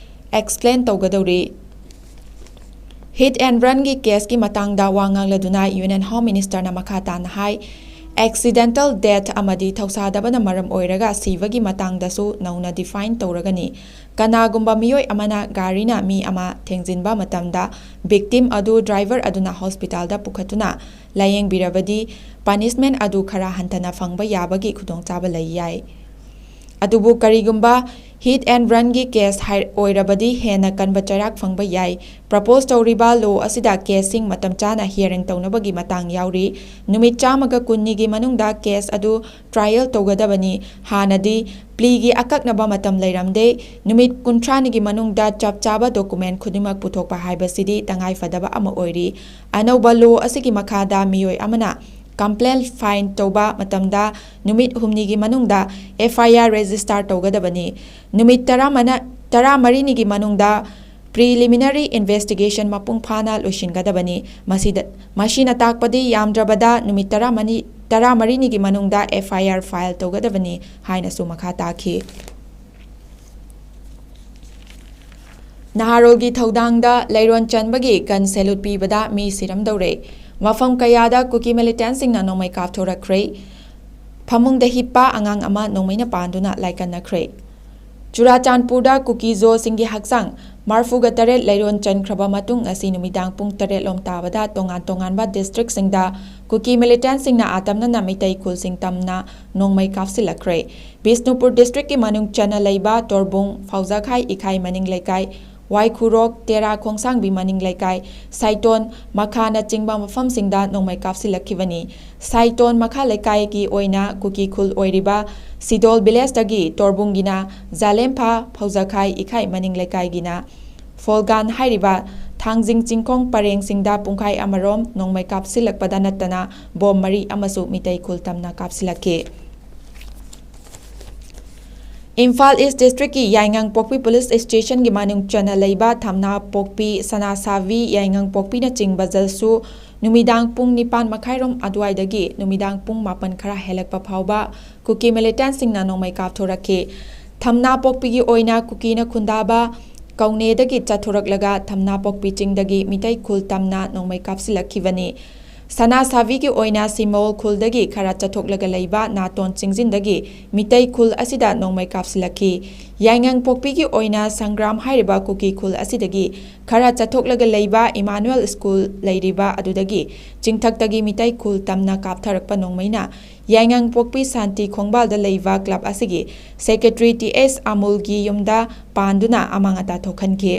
ꯑꯦꯛꯁꯄ꯭ꯂꯦꯟ ꯇꯧꯒꯗꯧꯔꯤ꯫ ꯍꯤꯠ ꯑꯦꯟ ꯔꯟꯒꯤ ꯀꯦꯁꯀꯤ ꯃꯇꯥꯡꯗ ꯋꯥ ꯉꯥꯡꯂꯗꯨꯅ ꯌꯨꯅꯤꯌꯟ ꯍꯣꯝ ꯃꯤꯅꯤꯁꯇꯔꯅ ꯃꯈꯥ ꯇꯥꯅ ꯍꯥꯏ, ꯑꯦꯛꯁꯤꯗꯦꯟꯇꯦꯜ ꯗꯦꯊ ꯑꯃꯗꯤ ꯊꯧꯁꯥꯗꯕꯅ ꯃꯔꯝ ꯑꯣꯏꯔꯒ ꯁꯤꯕꯒꯤ ꯃꯇꯥꯡꯗꯁꯨ ꯅꯧꯅ ꯗꯤꯐꯥꯏꯟ ꯇꯧꯔꯒꯅꯤ꯫ ꯀꯅꯥꯒꯨꯝꯕ ꯃꯤꯑꯣꯏ ꯑꯃꯅ ꯒꯥꯔꯤꯅ ꯃꯤ ꯑꯃ ꯊꯦꯡꯖꯤꯟꯕ ꯃꯇꯝꯗ ꯚꯤꯛꯇꯤꯝ ꯑꯗꯨ ꯗ꯭ꯔꯥꯏꯚꯔ ꯑꯗꯨꯅ ꯍꯣꯁꯄꯤꯇꯥꯜꯗ ꯄꯨꯈꯠꯇꯨꯅ ꯂꯥꯌꯦꯡꯕꯤꯔꯕꯗꯤ ꯄꯅꯤꯁꯃꯦꯟ ꯑꯗꯨ ꯈꯔ ꯍꯟꯊꯅ ꯐꯪꯕ ꯌꯥꯕꯒꯤ ꯈꯨꯗꯣꯡꯆꯥꯕ ꯂꯩ ꯌꯥꯏ꯫ ꯑꯗꯨꯕꯨ ꯀꯔꯤꯒꯨꯝꯕ ꯍꯤꯠ ꯑꯦꯟ ꯔꯟꯒꯤ ꯀꯦꯁ ꯍꯥꯏ-, ꯑꯣꯏꯔꯕꯗꯤ ꯍꯦꯟꯅ ꯀꯟꯕ ꯆꯩꯔꯥꯛ ꯐꯪꯕ ꯌꯥꯏ꯫ ꯄ꯭ꯔꯄꯣꯖ ꯇꯧꯔꯤꯕ ꯂꯣ ꯑꯁꯤꯗ ꯀꯦꯁꯁꯤꯡ ꯃꯇꯝ ꯆꯥꯅ ꯍꯤꯌꯥꯔꯤꯡ ꯇꯧꯅꯕꯒꯤ ꯃꯇꯥꯡ ꯌꯥꯎꯔꯤ꯫ ꯅꯨꯃꯤꯠ ꯆꯥꯝꯃꯒ ꯀꯨꯟꯅꯤꯒꯤ ꯃꯅꯨꯡꯗ ꯀꯦꯁ ꯑꯗꯨ ꯇ꯭ꯔꯥꯏꯌꯦꯜ ꯇꯧꯒꯗꯕꯅꯤ꯫ ꯍꯥꯟꯅꯗꯤ ꯄ꯭ꯂꯤꯒꯤ ꯑꯀꯛꯅꯕ ꯃꯇꯝ ꯂꯩꯔꯝꯗꯦ꯫ ꯅꯨꯃꯤꯠ ꯀꯨꯟꯊ꯭ꯔꯥꯅꯤꯒꯤ ꯃꯅꯨꯡꯗ ꯆꯞ ꯆꯥꯕ ꯗꯣꯀꯨꯃꯦꯟ ꯈꯨꯗꯤꯡꯃꯛ ꯄꯨꯊꯣꯛꯄ ꯍꯥꯏꯕꯁꯤꯗꯤ ꯇꯉꯥꯏꯐꯗꯕ ꯑꯃ ꯑꯣꯏꯔꯤ꯫ ꯑꯅꯧꯕ ꯂꯣ ꯑꯁꯤꯒꯤ ꯃꯈꯥꯗ ꯃꯤꯑꯣꯏ ꯑꯃꯅ ꯀꯝꯄ꯭ꯂꯦꯟ ꯐꯥꯏꯜ ꯇꯧꯕ ꯃꯇꯝꯗ ꯅꯨꯃꯤꯠ ꯍꯨꯝꯅꯤꯒꯤ ꯃꯅꯨꯡꯗ ꯑꯦꯐ ꯑꯥꯏ ꯑꯥꯔ ꯔꯦꯖꯤꯁꯇꯥꯔ ꯇꯧꯒꯗꯕꯅꯤ꯫ ꯅꯨꯃꯤꯠ ꯇꯔꯥꯃꯅ-, ꯇꯔꯥꯃꯔꯤꯅꯤꯒꯤ ꯃꯅꯨꯡꯗ ꯄ꯭ꯔꯤꯂꯤꯃꯤꯅꯔꯤ ꯏꯟꯚꯦꯁꯇꯤꯒꯦꯁꯟ ꯃꯄꯨꯡ ꯐꯥꯅ ꯂꯣꯏꯁꯤꯟꯒꯗꯕꯅꯤ꯫ ꯃꯁꯤꯗ, ꯃꯁꯤꯅ ꯇꯥꯛꯄꯗꯤ ꯌꯥꯝꯗ꯭ꯔꯕꯗ ꯅꯨꯃꯤꯠ ꯇꯔꯥꯃꯔꯤ, ꯇꯔꯥꯃꯔꯤꯅꯤꯒꯤ ꯃꯅꯨꯡꯗ ꯑꯦꯐ ꯑꯥꯏ ꯑꯥꯔ ꯐꯥꯏꯜ ꯇꯧꯒꯗꯕꯅꯤ ꯍꯥꯏꯅꯁꯨ ꯃꯈꯥ ꯇꯥꯈꯤ꯫ ꯅꯍꯥꯔꯣꯜꯒꯤ ꯊꯧꯗꯥꯡꯗ ꯂꯩꯔꯣꯟ ꯆꯟꯕꯒꯤ ꯒꯟ ꯁꯦꯂꯨꯠ ꯄꯤꯕꯗ ꯃꯤ ꯁꯤꯔꯝꯗꯧꯔꯦ꯫ ꯃꯐꯝ ꯀꯌꯥꯗ ꯀꯨꯀꯤ ꯃꯤꯂꯤꯇꯦꯟꯁꯤꯡꯅ ꯅꯣꯡꯃꯩ ꯀꯥꯞꯊꯣꯔꯛꯈ꯭ꯔꯦ꯫ ꯐꯃꯨꯡꯗ ꯍꯤꯞꯄ ꯑꯉꯥꯡ ꯑꯃ ꯅꯣꯡꯃꯩꯅ ꯄꯥꯟꯗꯨꯅ ꯂꯥꯏꯀꯠꯅꯈ꯭ꯔꯦ꯫ ꯆꯨꯔꯥꯆꯥꯟꯄꯨꯔꯗ ꯀꯨꯀꯤ ꯖꯣꯁꯤꯡꯒꯤ ꯍꯛꯆꯥꯡ ꯃꯔꯐꯨꯒ ꯇꯔꯦꯠ ꯂꯩꯔꯣꯟ ꯆꯟꯈ꯭ꯔꯕ ꯃꯇꯨꯡ ꯉꯁꯤ ꯅꯨꯃꯤꯗꯥꯡ ꯄꯨꯡ ꯇꯔꯦꯠ ꯂꯣꯝ ꯇꯥꯕꯗ ꯇꯣꯉꯥꯟ ꯇꯣꯉꯥꯟꯕ ꯗꯤꯁꯇ꯭ꯔꯤꯛꯁꯤꯡꯗ ꯀꯨꯀꯤ ꯃꯤꯂꯤꯇꯦꯟꯁꯤꯡꯅ ꯑꯇꯝꯅꯅ ꯃꯤꯇꯩ ꯈꯨꯜꯁꯤꯡ ꯇꯝꯅ ꯅꯣꯡꯃꯩ ꯀꯥꯞꯁꯤꯜꯂꯛꯈ꯭ꯔꯦ꯫ ꯕꯤꯁꯅꯨꯄꯨꯔ ꯗꯤꯁꯇ꯭ꯔꯤꯛꯀꯤ ꯃꯅꯨꯡ ꯆꯟꯅ ꯂꯩꯕ ꯇꯣꯔꯕꯨꯡ, ꯐꯧꯖꯈꯥꯏ ꯏꯈꯥꯏ ꯃꯅꯤꯡ ꯂꯩꯀꯥꯏ, ꯋꯥꯏꯈꯨꯔꯣꯛ, ꯇꯦꯔꯥ ꯈꯣꯡꯁꯥꯡꯕꯤ ꯃꯅꯤꯡ ꯂꯩꯀꯥꯏ, ꯁꯥꯏꯇꯣꯟ, ꯃꯈꯥꯅꯆꯤꯡꯕ ꯃꯐꯝꯁꯤꯡꯗ ꯅꯣꯡꯃꯩ ꯀꯥꯞꯁꯤꯜꯂꯛꯈꯤꯕꯅꯤ꯫ ꯁꯥꯏꯇꯣꯟ ꯃꯈꯥ ꯂꯩꯀꯥꯏꯒꯤ ꯑꯣꯏꯅ ꯀꯨꯀꯤ ꯈꯨꯜ ꯑꯣꯏꯔꯤꯕ ꯁꯤꯗꯣꯜ ꯚꯤꯂꯦꯖꯇꯒꯤ ꯇꯣꯔꯕꯨꯡꯒꯤꯅ ꯖꯥꯂꯦꯝꯐꯥ, ꯐꯧꯖꯈꯥꯏ ꯏꯈꯥꯏ ꯃꯅꯤꯡ ꯂꯩꯀꯥꯏꯒꯤꯅ ꯐꯣꯜꯒꯥꯟ ꯍꯥꯏꯔꯤꯕ ꯊꯥꯡꯖꯤꯡ ꯆꯤꯡꯈꯣꯡ ꯄꯔꯦꯡꯁꯤꯡꯗ ꯄꯨꯡꯈꯥꯏ ꯑꯃꯔꯣꯝ ꯅꯣꯡꯃꯩ ꯀꯥꯞꯁꯤꯜꯂꯛꯄꯗ ꯅꯠꯇꯅ ꯕꯣꯝ ꯃꯔꯤ ꯑꯃꯁꯨ ꯃꯤꯇꯩ ꯈꯨꯜ ꯇꯝꯅ ꯀꯥꯞꯁꯤꯜꯂꯛꯈꯤ꯫ ꯏꯝꯐꯥꯜ ꯏꯁ ꯗꯤꯁꯇ꯭ꯔꯤꯛꯀꯤ ꯌꯥꯏꯉꯪꯄꯣꯛꯄꯤ ꯄꯨꯂꯤꯁ ꯁ꯭ꯇꯦꯁꯟꯒꯤ ꯃꯅꯨꯡ ꯆꯟꯅ ꯂꯩꯕ ꯊꯝꯅꯥꯄꯣꯛꯄꯤ, ꯁꯅꯥꯁꯥꯕꯤ, ꯌꯥꯏꯉꯪꯄꯣꯛꯄꯤꯅꯆꯤꯡꯕꯗꯁꯨ ꯅꯨꯃꯤꯗꯥꯡ ꯄꯨꯡ ꯅꯤꯄꯥꯟ ꯃꯈꯥꯏꯔꯣꯝ ꯑꯗꯨꯋꯥꯏꯗꯒꯤ ꯅꯨꯃꯤꯗꯥꯡ ꯄꯨꯡ ꯃꯥꯄꯟ ꯈꯔ ꯍꯦꯜꯂꯛꯄ ꯐꯥꯎꯕ ꯀꯨꯀꯤ ꯃꯤꯂꯤꯇꯦꯟꯠꯁꯤꯡꯅ ꯅꯣꯡꯃꯩ ꯀꯥꯞꯊꯣꯔꯛꯈꯤ꯫ ꯊꯝꯅꯥꯄꯣꯛꯄꯤꯒꯤ ꯑꯣꯏꯅ ꯀꯨꯀꯤꯅ ꯈꯨꯟꯗꯥꯕ ꯀꯧꯅꯦꯗꯒꯤ ꯆꯠꯊꯣꯔꯛꯂꯒ ꯊꯝꯅꯥꯄꯣꯛꯄꯤ ꯆꯤꯡꯗꯒꯤ ꯃꯤꯇꯩ ꯈꯨꯜ ꯇꯝꯅ ꯅꯣꯡꯃꯩ ꯀꯥꯞꯁꯤꯜꯂꯛꯈꯤꯕꯅꯤ꯫ ꯁꯅꯥꯁꯥꯕꯤꯒꯤ ꯑꯣꯏꯅ ꯁꯤꯃꯣꯜ ꯈꯨꯜꯗꯒꯤ ꯈꯔ ꯆꯠꯊꯣꯛꯂꯒ ꯂꯩꯕ ꯅꯥꯇꯣꯟ ꯆꯤꯡꯖꯤꯟꯗꯒꯤ ꯃꯤꯇꯩ ꯈꯨꯜ ꯑꯁꯤꯗ ꯅꯣꯡꯃꯩ ꯀꯥꯞꯁꯤꯜꯂꯛꯈꯤ꯫ ꯌꯥꯏꯉꯪꯄꯣꯛꯄꯤꯒꯤ ꯑꯣꯏꯅ ꯁꯪꯒ꯭ꯔꯥꯝ ꯍꯥꯏꯔꯤꯕ ꯀꯨꯀꯤ ꯈꯨꯜ ꯑꯁꯤꯗꯒꯤ ꯈꯔ ꯆꯠꯊꯣꯛꯂꯒ ꯂꯩꯕ ꯏꯃꯥꯅꯨꯑꯦꯜ ꯁ꯭ꯀꯨꯜ ꯂꯩꯔꯤꯕ ꯑꯗꯨꯗꯒꯤ ꯆꯤꯡꯊꯛꯇꯒꯤ ꯃꯤꯇꯩ ꯈꯨꯜ ꯇꯝꯅ ꯀꯥꯞꯊꯔꯛꯄ ꯅꯣꯡꯃꯩꯅ ꯌꯥꯏꯉꯪꯄꯣꯛꯄꯤ ꯁꯥꯟꯇꯤ ꯈꯣꯡꯕꯥꯜꯗ ꯂꯩꯕ ꯀ꯭ꯂꯕ ꯑꯁꯤꯒꯤ ꯁꯦꯀ꯭ꯔꯦꯇꯔꯤ ꯇꯤ ꯑꯦꯁ ꯑꯃꯨꯜꯒꯤ ꯌꯨꯝꯗ ꯄꯥꯟꯗꯨꯅ ꯑꯃꯥꯡ ꯑꯇꯥ ꯊꯣꯛꯍꯟꯈꯤ꯫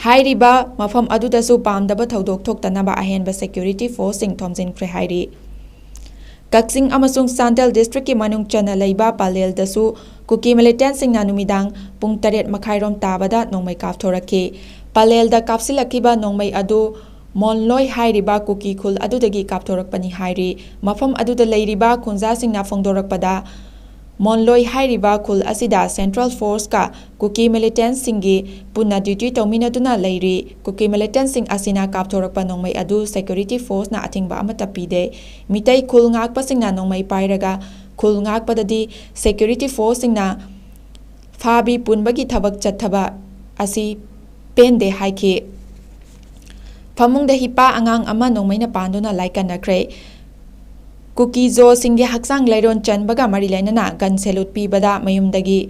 ꯍꯥꯏꯔꯤꯕ ꯃꯐꯝ ꯑꯗꯨꯗꯁꯨ ꯄꯥꯝꯗꯕ ꯊꯧꯗꯣꯛ ꯊꯣꯛꯇꯅꯕ ꯑꯍꯦꯟꯕ ꯁꯦꯀ꯭ꯌꯨꯔꯤꯇꯤ ꯐꯣꯔꯁꯁꯤꯡ ꯊꯣꯝꯖꯤꯟꯈ꯭ꯔꯦ ꯍꯥꯏꯔꯤ꯫ ꯀꯛꯆꯤꯡ ꯑꯃꯁꯨꯡ ꯆꯥꯟꯗꯦꯜ ꯗꯤꯁꯇ꯭ꯔꯤꯛꯀꯤ ꯃꯅꯨꯡ ꯆꯟꯅ ꯂꯩꯕ ꯄꯂꯦꯜꯗꯁꯨ ꯀꯨꯀꯤ ꯃꯤꯂꯤꯇꯦꯟꯠꯁꯤꯡꯅ ꯅꯨꯃꯤꯗꯥꯡ ꯄꯨꯡ ꯇꯔꯦꯠ ꯃꯈꯥꯏꯔꯣꯝ ꯇꯥꯕꯗ ꯅꯣꯡꯃꯩ ꯀꯥꯞꯊꯣꯔꯛꯈꯤ꯫ ꯄꯂꯦꯜꯗ ꯀꯥꯞꯁꯤꯜꯂꯛꯈꯤꯕ ꯅꯣꯡꯃꯩ ꯑꯗꯨ ꯃꯣꯟꯂꯣꯏ ꯍꯥꯏꯔꯤꯕ ꯀꯨꯀꯤ ꯈꯨꯜ ꯑꯗꯨꯗꯒꯤ ꯀꯥꯞꯊꯣꯔꯛꯄꯅꯤ ꯍꯥꯏꯔꯤ꯫ ꯃꯐꯝ ꯑꯗꯨꯗ ꯂꯩꯔꯤꯕ ꯈꯨꯟꯖꯥꯁꯤꯡꯅ ꯐꯣꯡꯗꯣꯔꯛꯄꯗ, ꯃꯣꯟꯂꯣꯏ ꯍꯥꯏꯔꯤꯕ ꯈꯨꯜ ꯑꯁꯤꯗ ꯁꯦꯟꯇ꯭ꯔꯦꯜ ꯐꯣꯔꯁꯀ ꯀꯨꯀꯤ ꯃꯤꯂꯤꯇꯦꯟꯠꯁꯤꯡꯒꯤ ꯄꯨꯟꯅ ꯗ꯭ꯌꯨꯇꯤ ꯇꯧꯃꯤꯟꯅꯗꯨꯅ ꯂꯩꯔꯤ꯫ ꯀꯨꯀꯤ ꯃꯤꯂꯤꯇꯦꯟꯠꯁꯤꯡ ꯑꯁꯤꯅ ꯀꯥꯞꯊꯣꯔꯛꯄ ꯅꯣꯡꯃꯩ ꯑꯗꯨ ꯁꯦꯀ꯭ꯌꯨꯔꯤꯇꯤ ꯐꯣꯔꯁꯅ ꯑꯊꯤꯡꯕ ꯑꯃꯠꯇ ꯄꯤꯗꯦ꯫ ꯃꯤꯇꯩ ꯈꯨꯜ ꯉꯥꯛꯄꯁꯤꯡꯅ ꯅꯣꯡꯃꯩ ꯄꯥꯏꯔꯒ ꯈꯨꯜ ꯉꯥꯛꯄꯗꯗꯤ ꯁꯦꯀ꯭ꯌꯨꯔꯤꯇꯤ ꯐꯣꯔꯁꯁꯤꯡꯅ ꯐꯥꯕꯤ ꯄꯨꯟꯕꯒꯤ ꯊꯕꯛ ꯆꯠꯊꯕ ꯑꯁꯤ ꯄꯦꯟꯗꯦ ꯍꯥꯏꯈꯤ꯫ ꯐꯃꯨꯡꯗ ꯍꯤꯞꯄ ꯑꯉꯥꯡ ꯑꯃ ꯅꯣꯡꯃꯩꯅ ꯄꯥꯟꯗꯨꯅ ꯂꯥꯏꯀꯠꯅꯈ꯭ꯔꯦ꯫ ꯀꯨꯀꯤ ꯖꯣꯁꯤꯡꯒꯤ ꯍꯛꯆꯥꯡ ꯂꯩꯔꯣꯟ ꯆꯟꯕꯒ ꯃꯔꯤ ꯂꯩꯅꯅ ꯒꯟ ꯁꯦꯂꯨꯠ ꯄꯤꯕꯗ ꯃꯌꯨꯝꯗꯒꯤ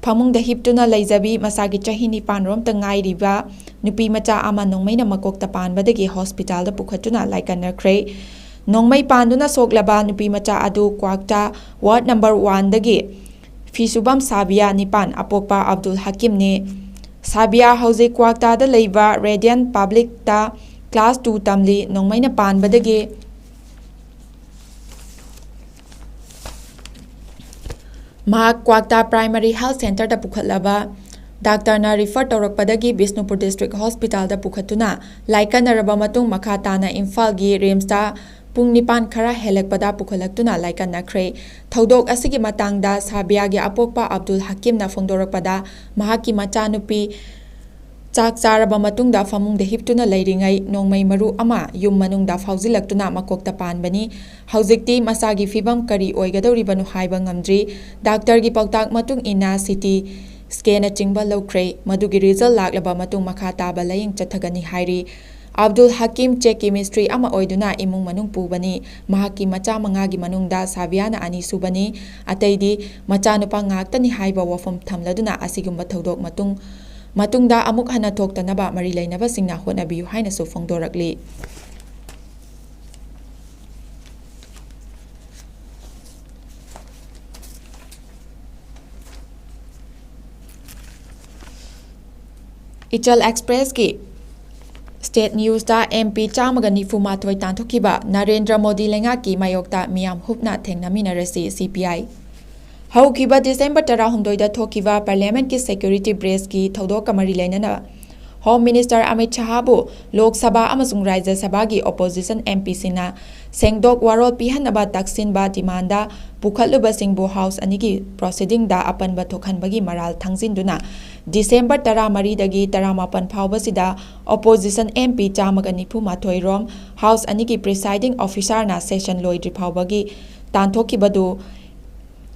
ꯐꯃꯨꯡꯗ ꯍꯤꯞꯇꯨꯅ ꯂꯩꯖꯕꯤ ꯃꯁꯥꯒꯤ ꯆꯍꯤ ꯅꯤꯄꯥꯟ ꯔꯣꯝꯇ ꯉꯥꯏꯔꯤꯕ ꯅꯨꯄꯤ ꯃꯆꯥ ꯑꯃ ꯅꯣꯡꯃꯩꯅ ꯃꯀꯣꯛꯇ ꯄꯥꯟꯕꯗꯒꯤ ꯍꯣꯁꯄꯤꯇꯥꯜꯗ ꯄꯨꯈꯠꯇꯨꯅ ꯂꯥꯏꯀꯠꯅꯈ꯭ꯔꯦ꯫ ꯅꯣꯡꯃꯩ ꯄꯥꯟꯗꯨꯅ ꯁꯣꯛꯂꯕ ꯅꯨꯄꯤ ꯃꯆꯥ ꯑꯗꯨ ꯀ꯭ꯋꯥꯛꯇꯥ ꯋꯥꯔꯗ ꯅꯝꯕꯔ ꯋꯥꯟꯗꯒꯤ ꯐꯤꯁꯨꯕꯝ ꯁꯥꯕꯤꯌꯥ ꯅꯤꯄꯥꯟ ꯑꯄꯣꯛꯄ ꯑꯕꯗꯨꯜ ꯍꯀꯤꯝꯅꯤ꯫ ꯁꯥꯕꯤꯌꯥ ꯍꯧꯖꯤꯛ ꯀ꯭ꯋꯥꯛꯇꯥꯗ ꯂꯩꯕ ꯔꯦꯗꯤꯌꯟ ꯄꯕ꯭ꯂꯤꯛꯇ ꯀ꯭ꯂꯥꯁ ꯇꯨ ꯇꯝꯂꯤ꯫ ꯅꯣꯡꯃꯩꯅ ꯄꯥꯟꯕꯗꯒꯤ ꯃꯍꯥꯛ ꯀ꯭ꯋꯥꯛꯇꯥ ꯄ꯭ꯔꯥꯏꯃꯥꯔꯤ ꯍꯦꯜꯊ ꯁꯦꯟꯇꯔꯗ ꯄꯨꯈꯠꯂꯕ ꯗꯥꯛꯇꯔꯅ ꯔꯤꯐꯔ ꯇꯧꯔꯛꯄꯗꯒꯤ ꯕꯤꯁꯅꯨꯄꯨꯔ ꯗꯤꯁꯇ꯭ꯔꯤꯛ ꯍꯣꯁꯄꯤꯇꯥꯜꯗ ꯄꯨꯈꯠꯇꯨꯅ ꯂꯥꯏꯀꯠꯅꯔꯕ ꯃꯇꯨꯡ ꯃꯈꯥ ꯇꯥꯅ ꯏꯝꯐꯥꯜꯒꯤ ꯔꯤꯝꯁꯇ ꯄꯨꯡ ꯅꯤꯄꯥꯟ ꯈꯔ ꯍꯦꯜꯂꯛꯄꯗ ꯄꯨꯈꯠꯂꯛꯇꯨꯅ ꯂꯥꯏꯀꯠꯅꯈ꯭ꯔꯦ꯫ ꯊꯧꯗꯣꯛ ꯑꯁꯤꯒꯤ ꯃꯇꯥꯡꯗ ꯁꯥꯕꯤꯌꯥꯒꯤ ꯑꯄꯣꯛꯄ ꯑꯕꯗꯨꯜ ꯍꯀꯤꯝꯅ ꯐꯣꯡꯗꯣꯔꯛꯄꯗ, ꯃꯍꯥꯛꯀꯤ ꯃꯆꯥꯅꯨꯄꯤ ꯆꯥꯛ ꯆꯥꯔꯕ ꯃꯇꯨꯡꯗ ꯐꯃꯨꯡꯗ ꯍꯤꯞꯇꯨꯅ ꯂꯩꯔꯤꯉꯩ ꯅꯣꯡꯃꯩ ꯃꯔꯨ ꯑꯃ ꯌꯨꯝ ꯃꯅꯨꯡꯗ ꯐꯥꯎꯖꯤꯜꯂꯛꯇꯨꯅ ꯃꯀꯣꯛꯇ ꯄꯥꯟꯕꯅꯤ꯫ ꯍꯧꯖꯤꯛꯇꯤ ꯃꯆꯥꯒꯤ ꯐꯤꯕꯝ ꯀꯔꯤ ꯑꯣꯏꯒꯗꯧꯔꯤꯕꯅꯣ ꯍꯥꯏꯕ ꯉꯝꯗ꯭ꯔꯤ꯫ ꯗꯥꯛꯇꯔꯒꯤ ꯄꯥꯎꯇꯥꯛ ꯃꯇꯨꯡ ꯏꯟꯅ ꯁꯤ ꯇꯤ ꯁ꯭ꯀꯦꯟꯅꯆꯤꯡꯕ ꯂꯧꯈ꯭ꯔꯦ꯫ ꯃꯗꯨꯒꯤ ꯔꯤꯖꯜ ꯂꯥꯛꯂꯕ ꯃꯇꯨꯡ ꯃꯈꯥ ꯇꯥꯕ ꯂꯥꯌꯦꯡ ꯆꯠꯊꯒꯅꯤ ꯍꯥꯏꯔꯤ꯫ ꯑꯕꯗꯨꯜ ꯍꯀꯤꯝ ꯆꯦꯛꯀꯤ ꯃꯤꯁꯇ꯭ꯔꯤ ꯑꯃ ꯑꯣꯏꯗꯨꯅ ꯏꯃꯨꯡ ꯃꯅꯨꯡ ꯄꯨꯕꯅꯤ꯫ ꯃꯍꯥꯛꯀꯤ ꯃꯆꯥ ꯃꯉꯥꯒꯤ ꯃꯅꯨꯡꯗ ꯁꯥꯕꯤꯌꯥꯅ ꯑꯅꯤꯁꯨꯕꯅꯤ꯫ ꯑꯇꯩꯗꯤ ꯃꯆꯥꯅꯨꯄꯥ ꯉꯥꯛꯇꯅꯤ ꯍꯥꯏꯕ ꯋꯥꯐꯝ ꯊꯝꯂꯗꯨꯅ ꯑꯁꯤꯒꯨꯝꯕ ꯊꯧꯗꯣꯛ ꯃꯇꯨꯡ, ꯃꯇꯨꯡꯗ ꯑꯃꯨꯛ ꯍꯟꯅ ꯊꯣꯛꯇꯅꯕ ꯃꯔꯤ ꯂꯩꯅꯕꯁꯤꯡꯅ ꯍꯣꯠꯅꯕꯤꯌꯨ ꯍꯥꯏꯅꯁꯨ ꯐꯣꯡꯗꯣꯔꯛꯂꯤ꯫ ꯏꯆꯜ ꯑꯦꯛꯁꯄ꯭ꯔꯦꯁꯀꯤ ꯁ꯭ꯇꯦꯠ ꯅ꯭ꯌꯨꯁꯇ ꯑꯦꯝ ꯄꯤ ꯆꯥꯝꯃꯒ ꯅꯤꯐꯨ ꯃꯥꯊꯣꯏ ꯇꯥꯟꯊꯣꯛꯈꯤꯕ ꯅꯔꯦꯟꯗ꯭ꯔ ꯃꯣꯗꯤ ꯂꯩꯉꯥꯛꯀꯤ ꯃꯥꯌꯣꯛꯇ ꯃꯤꯌꯥꯝ ꯍꯨꯞꯅ ꯊꯦꯡꯅꯃꯤꯟꯅꯔꯁꯤ, ꯁꯤ ꯄꯤ ꯑꯥꯏ꯫ ꯍꯧꯈꯤꯕ ꯗꯤꯁꯦꯝꯕꯔ ꯇꯔꯥꯍꯨꯝꯗꯣꯏꯗ ꯊꯣꯛꯈꯤꯕ ꯄꯥꯔꯂꯤꯌꯥꯃꯦꯟꯠꯀꯤ ꯁꯦꯀ꯭ꯌꯨꯔꯤꯇꯤ ꯕ꯭ꯔꯤꯆꯀꯤ ꯊꯧꯗꯣꯛꯀ ꯃꯔꯤ ꯂꯩꯅꯅ ꯍꯣꯝ ꯃꯤꯅꯤꯁꯇꯔ ꯑꯃꯤꯠ ꯁꯍꯥꯕꯨ ꯂꯣꯛ ꯁꯚꯥ ꯑꯃꯁꯨꯡ ꯔꯥꯖ꯭ꯌ ꯁꯚꯥꯒꯤ ꯑꯣꯄꯣꯖꯤꯁꯟ ꯑꯦꯝ ꯄꯤꯁꯤꯡꯅ ꯁꯦꯡꯗꯣꯛ ꯋꯥꯔꯣꯜ ꯄꯤꯍꯟꯅꯕ ꯇꯛꯁꯤꯟꯕ ꯗꯤꯃꯥꯟꯗ ꯄꯨꯈꯠꯂꯨꯕꯁꯤꯡꯕꯨ ꯍꯥꯎꯁ ꯑꯅꯤꯒꯤ ꯄ꯭ꯔꯣꯁꯤꯗꯤꯡꯗ ꯑꯄꯟꯕ ꯊꯣꯛꯍꯟꯕꯒꯤ ꯃꯔꯥꯜ ꯊꯥꯡꯖꯤꯟꯗꯨꯅ ꯗꯤꯁꯦꯝꯕꯔ ꯇꯔꯥꯃꯔꯤꯗꯒꯤ ꯇꯔꯥꯃꯥꯄꯟ ꯐꯥꯎꯕꯁꯤꯗ ꯑꯣꯄꯣꯖꯤꯁꯟ ꯑꯦꯝ ꯄꯤ ꯆꯥꯝꯃꯒ ꯅꯤꯐꯨ ꯃꯥꯊꯣꯏ ꯔꯣꯝ ꯍꯥꯎꯁ ꯑꯅꯤꯒꯤ ꯄ꯭ꯔꯤꯁꯥꯏꯗꯤꯡ ꯑꯣꯐꯤꯁꯥꯔꯅ ꯁꯦꯁꯟ ꯂꯣꯏꯗ꯭ꯔꯤ ꯐꯥꯎꯕꯒꯤ ꯇꯥꯟꯊꯣꯛꯈꯤꯕꯗꯨ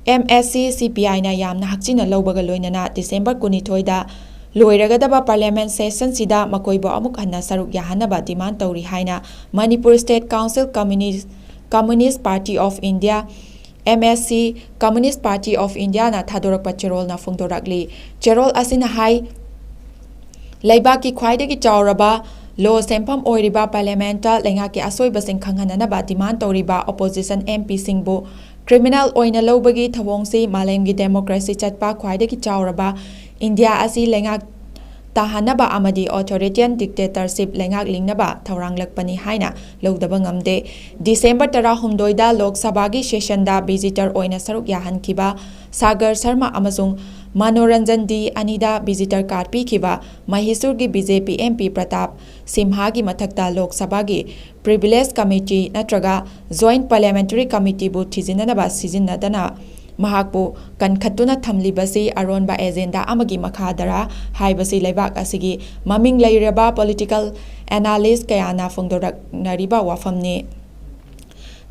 ꯑꯦꯝ ꯑꯦꯁ ꯁꯤ ꯁꯤ ꯄꯤ ꯑꯥꯏꯅ ꯌꯥꯝꯅ ꯍꯛꯆꯤꯟꯅ ꯂꯧꯕꯒ ꯂꯣꯏꯅꯅ ꯗꯤꯁꯦꯝꯕꯔ ꯀꯨꯟꯅꯤꯊꯣꯏꯗ ꯂꯣꯏꯔꯒꯗꯕ ꯄꯥꯔꯂꯤꯌꯥꯃꯦꯟꯠ ꯁꯦꯁꯟꯁꯤꯗ ꯃꯈꯣꯏꯕꯨ ꯑꯃꯨꯛ ꯍꯟꯅ ꯁꯔꯨꯛ ꯌꯥꯍꯟꯅꯕ ꯗꯤꯃꯥꯟ ꯇꯧꯔꯤ ꯍꯥꯏꯅ ꯃꯅꯤꯄꯨꯔ ꯁ꯭ꯇꯦꯠ ꯀꯥꯎꯟꯁꯤꯜ ꯀꯝꯃ꯭ꯌꯨꯅꯤꯁ-, communist party of India, M S C, communist party of ꯏꯟꯗꯤꯌꯥꯅ ꯊꯥꯗꯣꯔꯛꯄ ꯆꯦꯔꯣꯜꯅ ꯐꯣꯡꯗꯣꯔꯛꯂꯤ꯫ ꯆꯦꯔꯣꯜ ꯑꯁꯤꯅ ꯍꯥꯏ, ꯂꯩꯕꯥꯛꯀꯤ ꯈ꯭ꯋꯥꯏꯗꯒꯤ ꯆꯥꯎꯔꯕ ꯂꯣ ꯁꯦꯟꯐꯝ ꯑꯣꯏꯔꯤꯕ ꯄꯥꯔꯂꯤꯌꯥꯃꯦꯟꯠꯇ ꯂꯩꯉꯥꯛꯀꯤ ꯑꯁꯣꯏꯕꯁꯤꯡ ꯈꯪꯍꯟꯅꯅꯕ ꯗꯤꯃꯥꯟ ꯇꯧꯔꯤꯕ ꯑꯣꯄꯣꯖꯤꯁꯟ ꯑꯦꯝ ꯄꯤꯁꯤꯡꯕꯨ ꯀ꯭ꯔꯤꯃꯤꯅꯦꯜ ꯑꯣꯏꯅ ꯂꯧꯕꯒꯤ ꯊꯧꯑꯣꯡꯁꯤ ꯃꯥꯂꯦꯝꯒꯤ ꯗꯦꯃꯣꯀ꯭ꯔꯦꯁꯤ ꯆꯠꯄ ꯈ꯭ꯋꯥꯏꯗꯒꯤ ꯆꯥꯎꯔꯕ ꯏꯟꯗꯤꯌꯥ ꯑꯁꯤ ꯂꯩꯉꯥꯛ ꯇꯥꯍꯟꯅꯕ ꯑꯃꯗꯤ ꯑꯣꯊꯣꯔꯤꯇꯤꯌꯟ ꯗꯤꯛꯇꯦꯇꯔꯁꯤꯞ ꯂꯩꯉꯥꯛ ꯂꯤꯡꯅꯕ ꯊꯧꯔꯥꯡꯂꯛꯄꯅꯤ ꯍꯥꯏꯅ ꯂꯧꯗꯕ ꯉꯝꯗꯦ꯫ ꯗꯤꯁꯦꯝꯕꯔ ꯇꯔꯥꯍꯨꯝꯗꯣꯏꯗ ꯂꯣꯛ ꯁꯚꯥꯒꯤ ꯁꯦꯁꯟꯗ ꯚꯤꯖꯤꯇꯔ ꯑꯣꯏꯅ ꯁꯔꯨꯛ ꯌꯥꯍꯟꯈꯤꯕ ꯁꯥꯒꯔ ꯁꯔꯃ ꯑꯃꯁꯨꯡ ꯃꯅꯣꯔꯟꯖꯟ ꯗꯤ ꯑꯅꯤꯗ visitor card ꯄꯤꯈꯤꯕ ꯃꯍꯤꯁꯨꯔꯒꯤ BJP MP ꯄ꯭ꯔꯇꯥꯞ ꯁꯤꯝꯍꯥꯒꯤ ꯃꯊꯛꯇ ꯂꯣꯛ ꯁꯚꯥꯒꯤ Privilege Committee ꯅꯠꯇ꯭ꯔꯒ Joint Parliamentary Committeeꯕꯨ ꯊꯤꯖꯤꯟꯅꯅꯕ ꯁꯤꯖꯤꯟꯅꯗꯅ ꯃꯍꯥꯛꯄꯨ ꯀꯟꯈꯠꯇꯨꯅ ꯊꯝꯂꯤꯕꯁꯤ ꯑꯔꯣꯟꯕ agenda ꯑꯃꯒꯤ ꯃꯈꯥꯗꯔ ꯍꯥꯏꯕꯁꯤ ꯂꯩꯕꯥꯛ ꯑꯁꯤꯒꯤ ꯃꯃꯤꯡ ꯂꯩꯔꯕ political analyst ꯀꯌꯥꯅ ꯐꯣꯡꯗꯣꯔꯛꯅꯔꯤꯕ ꯋꯥꯐꯝꯅꯤ꯫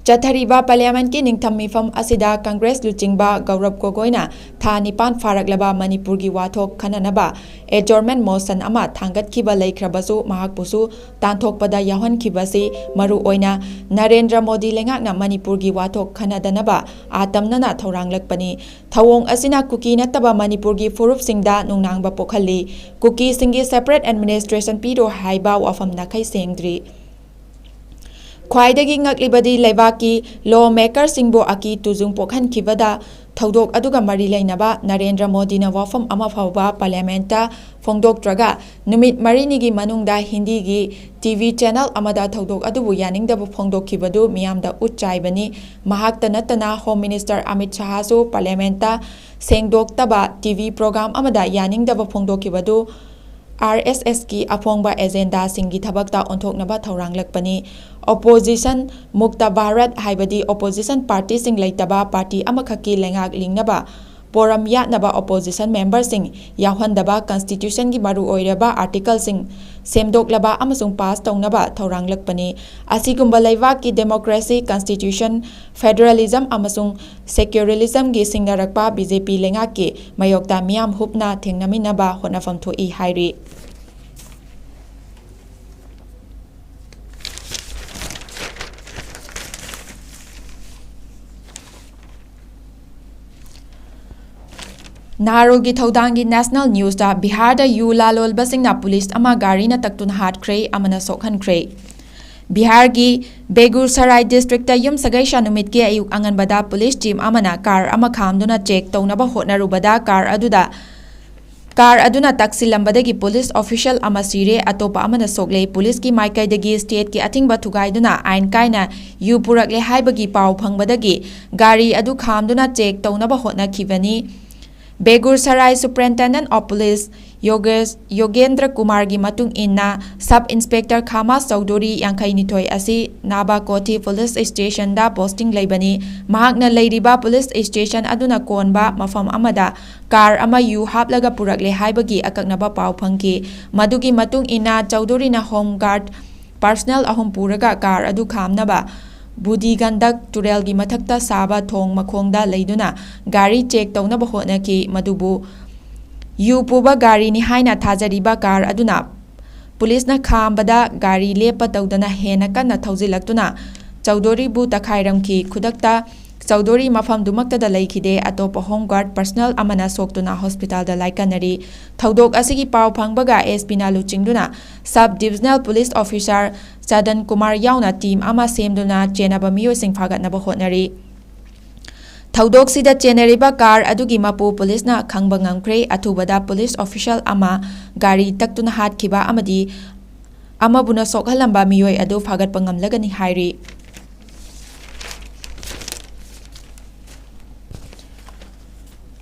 ꯆꯠꯊꯔꯤꯕ Parliamentꯀꯤ ꯅꯤꯡꯊꯝ ꯃꯤꯐꯝ ꯑꯁꯤꯗ Congress ꯂꯨꯆꯤꯡꯕ ꯒꯧꯔꯕ ꯒꯣꯒꯣꯏꯅ ꯊꯥ ꯅꯤꯄꯥꯟ ꯐꯥꯔꯛꯂꯕ ꯃꯅꯤꯄꯨꯔꯒꯤ ꯋꯥꯊꯣꯛ ꯈꯟꯅꯅꯕ adjournment motion ꯑꯃ ꯊꯥꯡꯒꯠꯈꯤꯕ ꯂꯩꯈ꯭ꯔꯕꯁꯨ, ꯃꯍꯥꯛꯄꯨꯁꯨ ꯇꯥꯟꯊꯣꯛꯄꯗ ꯌꯥꯎꯍꯟꯈꯤꯕꯁꯤ ꯃꯔꯨ ꯑꯣꯏꯅ ꯅꯔꯦꯟꯗ꯭ꯔ ꯃꯣꯗꯤ ꯂꯩꯉꯥꯛꯅ ꯃꯅꯤꯄꯨꯔꯒꯤ ꯋꯥꯊꯣꯛ ꯈꯟꯅꯗꯅꯕ ꯑꯥꯇꯝꯅꯅ ꯊꯧꯔꯥꯡꯂꯛꯄꯅꯤ꯫ ꯊꯧꯑꯣꯡ ꯑꯁꯤꯅ ꯀꯨꯀꯤ ꯅꯠꯇꯕ ꯃꯅꯤꯄꯨꯔꯒꯤ ꯐꯨꯔꯨꯞꯁꯤꯡꯗ ꯅꯨꯡꯅꯥꯡꯕ ꯄꯣꯛꯍꯜꯂꯤ꯫ ꯀꯨꯀꯤꯁꯤꯡꯒꯤ separate administration ꯄꯤꯔꯣ ꯍꯥꯏꯕ ꯋꯥꯐꯝ ꯅꯥꯈꯩ ꯁꯦꯡꯗ꯭ꯔꯤ꯫ ꯈ꯭ꯋꯥꯏꯗꯒꯤ ꯉꯛꯂꯤꯕꯗꯤ ꯂꯩꯕꯥꯛꯀꯤ law makerꯁꯤꯡꯕꯨ ꯑꯀꯤ ꯇꯨꯖꯨꯡ ꯄꯣꯛꯍꯟꯈꯤꯕꯗ ꯊꯧꯗꯣꯛ ꯑꯗꯨꯒ ꯃꯔꯤ ꯂꯩꯅꯕ ꯅꯔꯦꯟꯗ꯭ꯔ ꯃꯣꯗꯤꯅ ꯋꯥꯐꯝ ꯑꯃ ꯐꯥꯎꯕ Parliamentꯇ ꯐꯣꯡꯗꯣꯛꯇ꯭ꯔꯒ ꯅꯨꯃꯤꯠ ꯃꯔꯤꯅꯤꯒꯤ ꯃꯅꯨꯡꯗ ꯍꯤꯟꯗꯤꯒꯤ TV channel ꯑꯃꯗ ꯊꯧꯗꯣꯛ ꯑꯗꯨꯕꯨ ꯌꯥꯅꯤꯡꯗꯕ ꯐꯣꯡꯗꯣꯛꯈꯤꯕꯗꯨ ꯃꯤꯌꯥꯝꯗ ꯎꯠ ꯆꯥꯏꯕꯅꯤ꯫ ꯃꯍꯥꯛꯇ ꯅꯠꯇꯅ Home Minister Amit ꯁꯥꯍꯁꯨ Parliamentꯇ ꯁꯦꯡꯗꯣꯛꯇꯕ TV program ꯑꯃꯗ ꯌꯥꯅꯤꯡꯗꯕ ꯐꯣꯡꯗꯣꯛꯈꯤꯕꯗꯨ RSSꯀꯤ ꯑꯐꯣꯡꯕ agendaꯁꯤꯡꯒꯤ ꯊꯕꯛꯇ ꯑꯣꯟꯊꯣꯛꯅꯕ ꯊꯧꯔꯥꯡꯂꯛꯄꯅꯤ꯫ Opposition ꯃꯨꯛꯇ ꯚꯥꯔꯠ ꯍꯥꯏꯕꯗꯤ opposition partyꯁꯤꯡ ꯂꯩꯇꯕ party ꯑꯃꯈꯛꯀꯤ ꯂꯩꯉꯥꯛ ꯂꯤꯡꯅꯕ ꯄꯣꯔꯝ ꯌꯥꯠꯅꯕ opposition memberꯁꯤꯡ ꯌꯥꯎꯍꯟꯗꯕ constitutionꯒꯤ ꯃꯔꯨꯑꯣꯏꯔꯕ articleꯁꯤꯡ ꯁꯦꯝꯗꯣꯛꯂꯕ ꯑꯃꯁꯨꯡ pass ꯇꯧꯅꯕ ꯊꯧꯔꯥꯡꯂꯛꯄꯅꯤ꯫ ꯑꯁꯤꯒꯨꯝꯕ ꯂꯩꯕꯥꯛꯀꯤ democracy, constitution, federalism ꯑꯃꯁꯨꯡ secularismꯒꯤ ꯁꯤꯡꯅꯔꯛꯄ BJP ꯂꯩꯉꯥꯛꯀꯤ ꯃꯥꯌꯣꯛꯇ ꯃꯤꯌꯥꯝ ꯍꯨꯞꯅ ꯊꯦꯡꯅꯃꯤꯟꯅꯕ ꯍꯣꯠꯅꯐꯝ ꯊꯣꯛꯏ ꯍꯥꯏꯔꯤ꯫ ꯅꯍꯥꯔꯣꯜꯒꯤ ꯊꯧꯗꯥꯡꯒꯤ National Newsꯇ ꯕꯤꯍꯥꯔꯗ ꯌꯨ ꯂꯥꯂꯣꯜꯕꯁꯤꯡꯅ ꯄꯨꯂꯤꯁ ꯑꯃ ꯒꯥꯔꯤꯅ ꯇꯛꯇꯨꯅ ꯍꯥꯠꯈ꯭ꯔꯦ ꯑꯃꯅ ꯁꯣꯛꯍꯟꯈ꯭ꯔꯦ꯫ ꯕꯤꯍꯥꯔꯒꯤ ꯕꯦꯒꯨꯁꯔꯥꯏ districtꯇ ꯌꯨꯝꯁꯀꯩꯁꯥ ꯅꯨꯃꯤꯠꯀꯤ ꯑꯌꯨꯛ ꯑꯉꯟꯕꯗ ꯄꯨꯂꯤꯁ team ꯑꯃꯅ car ꯑꯃ ꯈꯥꯝꯗꯨꯅ check ꯇꯧꯅꯕ ꯍꯣꯠꯅꯔꯨꯕꯗ car ꯑꯗꯨꯗ, car ꯑꯗꯨꯅ ꯇꯛꯁꯤꯜꯂꯝꯕꯗꯒꯤ ꯄꯨꯂꯤꯁ official ꯑꯃ ꯁꯤꯔꯦ, ꯑꯇꯣꯞꯄ ꯑꯃꯅ ꯁꯣꯛꯂꯦ꯫ ꯄꯨꯂꯤꯁꯀꯤ ꯃꯥꯏꯀꯩꯗꯒꯤ stateꯀꯤ ꯑꯊꯤꯡꯕ ꯊꯨꯒꯥꯏꯗꯨꯅ ꯑꯥꯏꯟ ꯀꯥꯏꯅ ꯌꯨ ꯄꯨꯔꯛꯂꯦ ꯍꯥꯏꯕꯒꯤ ꯄꯥꯎ ꯐꯪꯕꯗꯒꯤ ꯒꯥꯔꯤ ꯑꯗꯨ ꯈꯥꯝꯗꯨꯅ check ꯇꯧꯅꯕ ꯍꯣꯠꯅꯈꯤꯕꯅꯤ꯫ ꯕꯦꯒꯨꯁꯔꯥꯏ Superintendent of Police ꯌꯣꯒꯦꯁ, ꯌꯣꯒꯦꯟꯗ꯭ꯔ ꯀꯨꯃꯥꯔꯒꯤ ꯃꯇꯨꯡ ꯏꯟꯅ, Sub Inspector ꯈꯥꯃꯥꯁ ꯆꯧꯙꯨꯔꯤ, ꯌꯥꯡꯈꯩꯅꯤꯊꯣꯏ ꯑꯁꯤ ꯅꯥꯕꯥꯀꯣꯊꯤ Police Stationꯗ posting ꯂꯩꯕꯅꯤ꯫ ꯃꯍꯥꯛꯅ ꯂꯩꯔꯤꯕ police station ꯑꯗꯨꯅ ꯀꯣꯟꯕ ꯃꯐꯝ ꯑꯃꯗ car ꯑꯃ ꯌꯨ ꯍꯥꯞꯂꯒ ꯄꯨꯔꯛꯂꯦ ꯍꯥꯏꯕꯒꯤ ꯑꯀꯛꯅꯕ ꯄꯥꯎ ꯐꯪꯈꯤ꯫ ꯃꯗꯨꯒꯤ ꯃꯇꯨꯡ ꯏꯟꯅ, ꯆꯧꯙꯨꯔꯤꯅ Home Guard personnel ꯑꯍꯨꯝ ꯄꯨꯔꯒ car ꯑꯗꯨ ꯈꯥꯝꯅꯕ ꯕꯨꯙꯤꯒꯟꯗꯛ ꯇꯨꯔꯦꯜꯒꯤ ꯃꯊꯛꯇ ꯁꯥꯕ ꯊꯣꯡ ꯃꯈꯣꯡꯗ ꯂꯩꯗꯨꯅ ꯒꯥꯔꯤ check ꯇꯧꯅꯕ ꯍꯣꯠꯅꯈꯤ꯫ ꯃꯗꯨꯕꯨ ꯌꯨ ꯄꯨꯕ ꯒꯥꯔꯤꯅꯤ ꯍꯥꯏꯅ ꯊꯥꯖꯔꯤꯕ car ꯑꯗꯨꯅ ꯄꯨꯂꯤꯁꯅ ꯈꯥꯝꯕꯗ ꯒꯥꯔꯤ ꯂꯦꯞꯄ ꯇꯧꯗꯅ ꯍꯦꯟꯅ ꯀꯟꯅ ꯊꯧꯖꯤꯜꯂꯛꯇꯨꯅ ꯆꯧꯙꯨꯔꯤꯕꯨ ꯇꯛꯈꯥꯏꯔꯝꯈꯤ꯫ ꯈꯨꯗꯛꯇ ꯆꯧꯙꯨꯔꯤ ꯃꯐꯝꯗꯨꯃꯛꯇꯗ ꯂꯩꯈꯤꯗꯦ꯫ ꯑꯇꯣꯞꯄ Home Guard personnel ꯑꯃꯅ ꯁꯣꯛꯇꯨꯅ hospitalꯗ ꯂꯥꯏꯀꯠꯅꯔꯤ꯫ ꯊꯧꯗꯣꯛ ꯑꯁꯤꯒꯤ ꯄꯥꯎ ꯐꯪꯕꯒ SP ꯅ ꯂꯨꯆꯤꯡꯗꯨꯅ Sub Divisional Police Officer ꯆꯗꯟ Kumar ꯌꯥꯎꯅ team ꯑꯃ ꯁꯦꯝꯗꯨꯅ ꯆꯦꯟꯅꯕ ꯃꯤꯑꯣꯏꯁꯤꯡ ꯐꯥꯒꯠꯅꯕ ꯍꯣꯠꯅꯔꯤ꯫ ꯊꯧꯗꯣꯛꯁꯤꯗ ꯆꯦꯟꯅꯔꯤꯕ car ꯑꯗꯨꯒꯤ ꯃꯄꯨ ꯄꯨꯂꯤꯁꯅ ꯈꯪꯕ ꯉꯝꯈ꯭ꯔꯦ꯫ ꯑꯊꯨꯕꯗ police official ꯑꯃ ꯒꯥꯔꯤ ꯇꯛꯇꯨꯅ ꯍꯥꯠꯈꯤꯕ ꯑꯃꯗꯤ ꯑꯃꯕꯨꯅ ꯁꯣꯛꯍꯜꯂꯝꯕ ꯃꯤꯑꯣꯏ ꯑꯗꯨ ꯐꯥꯒꯠꯄ ꯉꯝꯂꯒꯅꯤ ꯍꯥꯏꯔꯤ꯫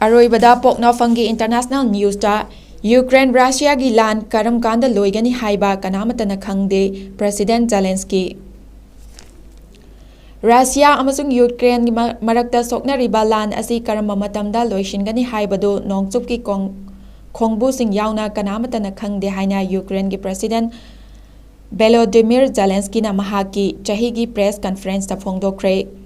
ꯑꯔꯣꯏꯕꯗ ꯄꯣꯛꯅꯐꯝꯒꯤ international newsꯇ, ꯌꯨꯀ꯭ꯔꯦꯟ ꯔꯁꯤꯌꯥꯒꯤ ꯂꯥꯟ ꯀꯔꯝ ꯀꯥꯟꯗ ꯂꯣꯏꯒꯅꯤ ꯍꯥꯏꯕ ꯀꯅꯥꯃꯠꯇꯅ ꯈꯪꯗꯦ, President ꯖꯦꯂꯦꯟꯁꯀꯤ꯫ ꯔꯁꯤꯌꯥ ꯑꯃꯁꯨꯡ ꯌꯨꯀ꯭ꯔꯦꯟꯒꯤ ꯃ-, ꯃꯔꯛꯇ ꯁꯣꯛꯅꯔꯤꯕ ꯂꯥꯟ ꯑꯁꯤ ꯀꯔꯝꯕ ꯃꯇꯝꯗ ꯂꯣꯏꯁꯤꯟꯒꯅꯤ ꯍꯥꯏꯕꯗꯨ ꯅꯣꯡꯆꯨꯞꯀꯤ ꯀꯣꯡ-, ꯈꯣꯡꯕꯨꯁꯤꯡ ꯌꯥꯎꯅ ꯀꯅꯥꯃꯠꯇꯅ ꯈꯪꯗꯦ ꯍꯥꯏꯅ ꯌꯨꯀ꯭ꯔꯦꯟꯒꯤ President ꯚꯦꯂꯣꯗꯤꯃꯤꯔ ꯖꯦꯂꯦꯟꯁꯀꯤꯅ ꯃꯍꯥꯛꯀꯤ ꯆꯍꯤꯒꯤ press conferenceꯇ ꯐꯣꯡꯗꯣꯛꯈ꯭ꯔꯦ꯫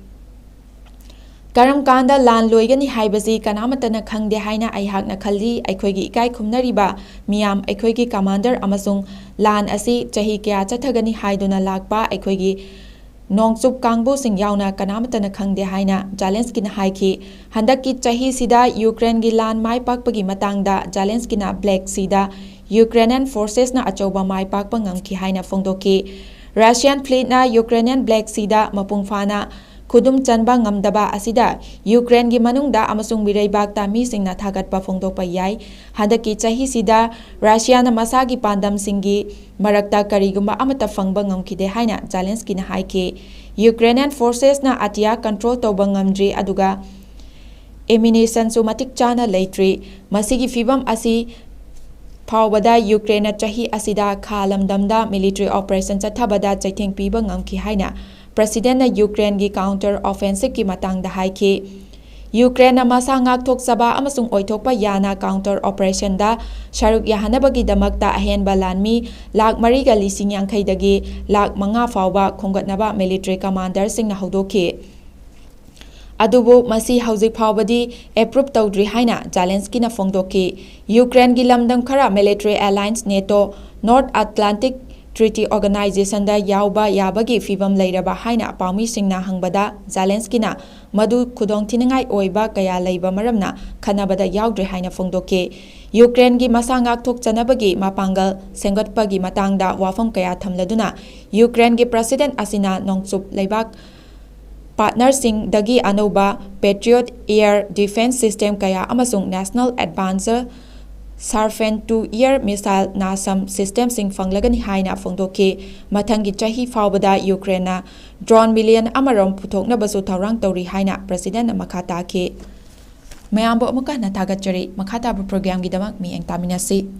ꯀꯔꯝ ꯀꯥꯟꯗ ꯂꯥꯟ ꯂꯣꯏꯒꯅꯤ ꯍꯥꯏꯕꯁꯤ ꯀꯅꯥꯃꯠꯇꯅ ꯈꯪꯗꯦ ꯍꯥꯏꯅ ꯑꯩꯍꯥꯛꯅ ꯈꯜꯂꯤ꯫ ꯑꯩꯈꯣꯏꯒꯤ ꯏꯀꯥꯏ ꯈꯨꯝꯅꯔꯤꯕ ꯃꯤꯌꯥꯝ, ꯑꯩꯈꯣꯏꯒꯤ commander ꯑꯃꯁꯨꯡ ꯂꯥꯟ ꯑꯁꯤ ꯆꯍꯤ ꯀꯌꯥ ꯆꯠꯊꯒꯅꯤ ꯍꯥꯏꯗꯨꯅ ꯂꯥꯛꯄ ꯑꯩꯈꯣꯏꯒꯤ ꯅꯣꯡꯆꯨꯞ ꯀꯥꯡꯕꯨꯁꯤꯡ ꯌꯥꯎꯅ ꯀꯅꯥꯃꯠꯇꯅ ꯈꯪꯗꯦ ꯍꯥꯏꯅ ꯖꯦꯂꯦꯟꯁꯀꯤꯅ ꯍꯥꯏꯈꯤ꯫ ꯍꯟꯗꯛꯀꯤ ꯆꯍꯤꯁꯤꯗ ꯌꯨꯀ꯭ꯔꯦꯟꯒꯤ ꯂꯥꯟ ꯃꯥꯏ ꯄꯥꯛꯄꯒꯤ ꯃꯇꯥꯡꯗ ꯖꯦꯂꯦꯟꯁꯀꯤꯅ Black Seaꯗ Ukrainian forcesꯅ ꯑꯆꯧꯕ ꯃꯥꯏ ꯄꯥꯛꯄ ꯉꯝꯈꯤ ꯍꯥꯏꯅ ꯐꯣꯡꯗꯣꯛꯈꯤ꯫ Russian fleetꯅ Ukrainian Black Seaꯗ ꯃꯄꯨꯡ ꯐꯥꯅ ꯈꯨꯗꯨꯝ ꯆꯟꯕ ꯉꯝꯗꯕ ꯑꯁꯤꯗ ꯌꯨꯀ꯭ꯔꯦꯟꯒꯤ ꯃꯅꯨꯡꯗ ꯑꯃꯁꯨꯡ ꯃꯤꯔꯩꯕꯥꯛꯇ ꯃꯤꯁꯤꯡꯅ ꯊꯥꯒꯠꯄ ꯐꯣꯡꯗꯣꯛꯄ ꯌꯥꯏ꯫ ꯍꯟꯗꯛꯀꯤ ꯆꯍꯤꯁꯤꯗ ꯔꯁꯤꯌꯥꯅ ꯃꯁꯥꯒꯤ ꯄꯥꯟꯗꯝꯁꯤꯡꯒꯤ ꯃꯔꯛꯇ ꯀꯔꯤꯒꯨꯝꯕ ꯑꯃꯠꯇ ꯐꯪꯕ ꯉꯝꯈꯤꯗꯦ ꯍꯥꯏꯅ ꯖꯦꯂꯦꯟꯁꯀꯤꯅ ꯍꯥꯏꯈꯤ꯫ Ukrainian forcesꯅ ꯑꯇꯤꯌꯥ control ꯇꯧꯕ ꯉꯝꯗ꯭ꯔꯤ, ꯑꯗꯨꯒ ꯑꯦꯃꯤꯅꯦꯁꯟꯁꯨ ꯃꯇꯤꯛ ꯆꯥꯅ ꯂꯩꯇ꯭ꯔꯤ꯫ ꯃꯁꯤꯒꯤ ꯐꯤꯚꯝ ꯑꯁꯤ ꯐꯥꯎꯕꯗ ꯌꯨꯀ꯭ꯔꯦꯟꯅ ꯆꯍꯤ ꯑꯁꯤꯗ ꯈꯥ ꯂꯝꯗꯝꯗ ꯃꯤꯂꯤꯇꯔꯤ ꯑꯣꯄꯔꯦꯁꯟ ꯆꯠꯊꯕꯗ ꯆꯩꯊꯦꯡ ꯄꯤꯕ ꯉꯝꯈꯤ ꯍꯥꯏꯅ ꯄ꯭ꯔꯁꯤꯗꯦꯟꯅ ꯌꯨꯀ꯭ꯔꯦꯟꯒꯤ ꯀꯥꯎꯟꯇꯔ ꯑꯣꯐꯦꯟꯁꯤꯞꯀꯤ ꯃꯇꯥꯡꯗ ꯍꯥꯏꯈꯤ꯫ ꯌꯨꯀ꯭ꯔꯦꯟꯅ ꯃꯁꯥ ꯉꯥꯛꯊꯣꯛꯆꯕ ꯑꯃꯁꯨꯡ ꯑꯣꯏꯊꯣꯛꯄ ꯌꯥꯅ ꯀꯥꯎꯟꯇꯔ ꯑꯣꯄꯔꯦꯁꯟꯗ ꯁꯔꯨꯛ ꯌꯥꯍꯟꯅꯕꯒꯤꯗꯃꯛꯇ ꯑꯍꯦꯟꯕ ꯂꯥꯟꯃꯤ ꯂꯥꯈ ꯃꯔꯤꯒ ꯂꯤꯁꯤꯡ ꯌꯥꯡꯈꯩꯗꯒꯤ ꯂꯥꯈ ꯃꯉꯥ ꯐꯥꯎꯕ ꯈꯣꯝꯒꯠꯅꯕ ꯃꯤꯂꯤꯇꯔꯤ ꯀꯃꯥꯟꯗꯔꯁꯤꯡꯅ ꯍꯧꯗꯣꯛꯈꯤ꯫ ꯑꯗꯨꯕꯨ ꯃꯁꯤ ꯍꯧꯖꯤꯛ ꯐꯥꯎꯕꯗꯤ ꯑꯦꯄ꯭ꯔꯨꯞ ꯇꯧꯗ꯭ꯔꯤ ꯍꯥꯏꯅ ꯖꯦꯂꯦꯟꯁꯀꯤꯅ ꯐꯣꯡꯗꯣꯛꯈꯤ꯫ ꯌꯨꯀ꯭ꯔꯦꯟꯒꯤ ꯂꯝꯗꯝ ꯈꯔ ꯃꯤꯂꯤꯇꯔꯤ ꯑꯦꯂꯥꯌꯟꯁ ꯅꯦꯇꯣ, ꯅꯣꯔꯠ ꯑꯦꯇ꯭ꯂꯥꯟꯇꯤꯛ ꯇ꯭ꯔꯤꯇꯤ ꯑꯣꯔꯒꯅꯥꯏꯖꯦꯁꯟꯗ ꯌꯥꯎꯕ ꯌꯥꯕꯒꯤ ꯐꯤꯚꯝ ꯂꯩꯔꯕ ꯍꯥꯏꯅ ꯄꯥꯎꯃꯤꯁꯤꯡꯅ ꯍꯪꯕꯗ, ꯖꯦꯂꯦꯟꯁꯀꯤꯅ ꯃꯗꯨ ꯈꯨꯗꯣꯡꯊꯤꯅꯤꯡꯉꯥꯏ ꯑꯣꯏꯕ ꯀꯌꯥ ꯂꯩꯕ ꯃꯔꯝꯅ ꯈꯟꯅꯕꯗ ꯌꯥꯎꯗ꯭ꯔꯦ ꯍꯥꯏꯅ ꯐꯣꯡꯗꯣꯛꯈꯤ꯫ ꯌꯨꯀ꯭ꯔꯦꯟꯒꯤ ꯃꯁꯥ ꯉꯥꯛꯊꯣꯛꯆꯅꯕꯒꯤ ꯃꯄꯥꯡꯒꯜ ꯁꯦꯝꯒꯠꯄꯒꯤ ꯃꯇꯥꯡꯗ ꯋꯥꯐꯝ ꯀꯌꯥ ꯊꯝꯂꯗꯨꯅ, ꯌꯨꯀ꯭ꯔꯦꯟꯒꯤ ꯄ꯭ꯔꯁꯤꯗꯦꯟ ꯑꯁꯤꯅ ꯅꯣꯡꯆꯨꯞ ꯂꯩꯕꯥꯛ ꯄꯥꯔꯠꯅꯔꯁꯤꯡꯗꯒꯤ ꯑꯅꯧꯕ Patriot air defence system ꯀꯌꯥ ꯑꯃꯁꯨꯡ National Advanced Sarpent two air missile NASAMS systemꯁꯤꯡ ꯐꯪꯂꯒꯅꯤ ꯍꯥꯏꯅ ꯐꯣꯡꯗꯣꯛꯈꯤ꯫ ꯃꯊꯪꯒꯤ ꯆꯍꯤ ꯐꯥꯎꯕꯗ ꯌꯨꯀ꯭ꯔꯦꯟꯅ ꯗ꯭ꯔꯣꯟ ꯃꯤꯂꯤꯌꯟ ꯑꯃꯔꯣꯝ ꯄꯨꯊꯣꯛꯅꯕꯁꯨ ꯊꯧꯔꯥꯡ ꯇꯧꯔꯤ ꯍꯥꯏꯅ ꯄ꯭ꯔꯁꯤꯗꯦꯟꯅ ꯃꯈꯥ ꯇꯥꯈꯤ꯫ ꯃꯌꯥꯝꯕꯨ ꯑꯃꯨꯛꯀ ꯍꯟꯅ ꯊꯥꯒꯠꯆꯔꯤ꯫ ꯃꯈꯥ ꯇꯥꯕ ꯄ꯭ꯔꯣꯒ꯭ꯔꯥꯝꯒꯤꯗꯃꯛ ꯃꯤꯠꯌꯦꯡ ꯇꯥꯃꯤꯟꯅꯁꯤ꯫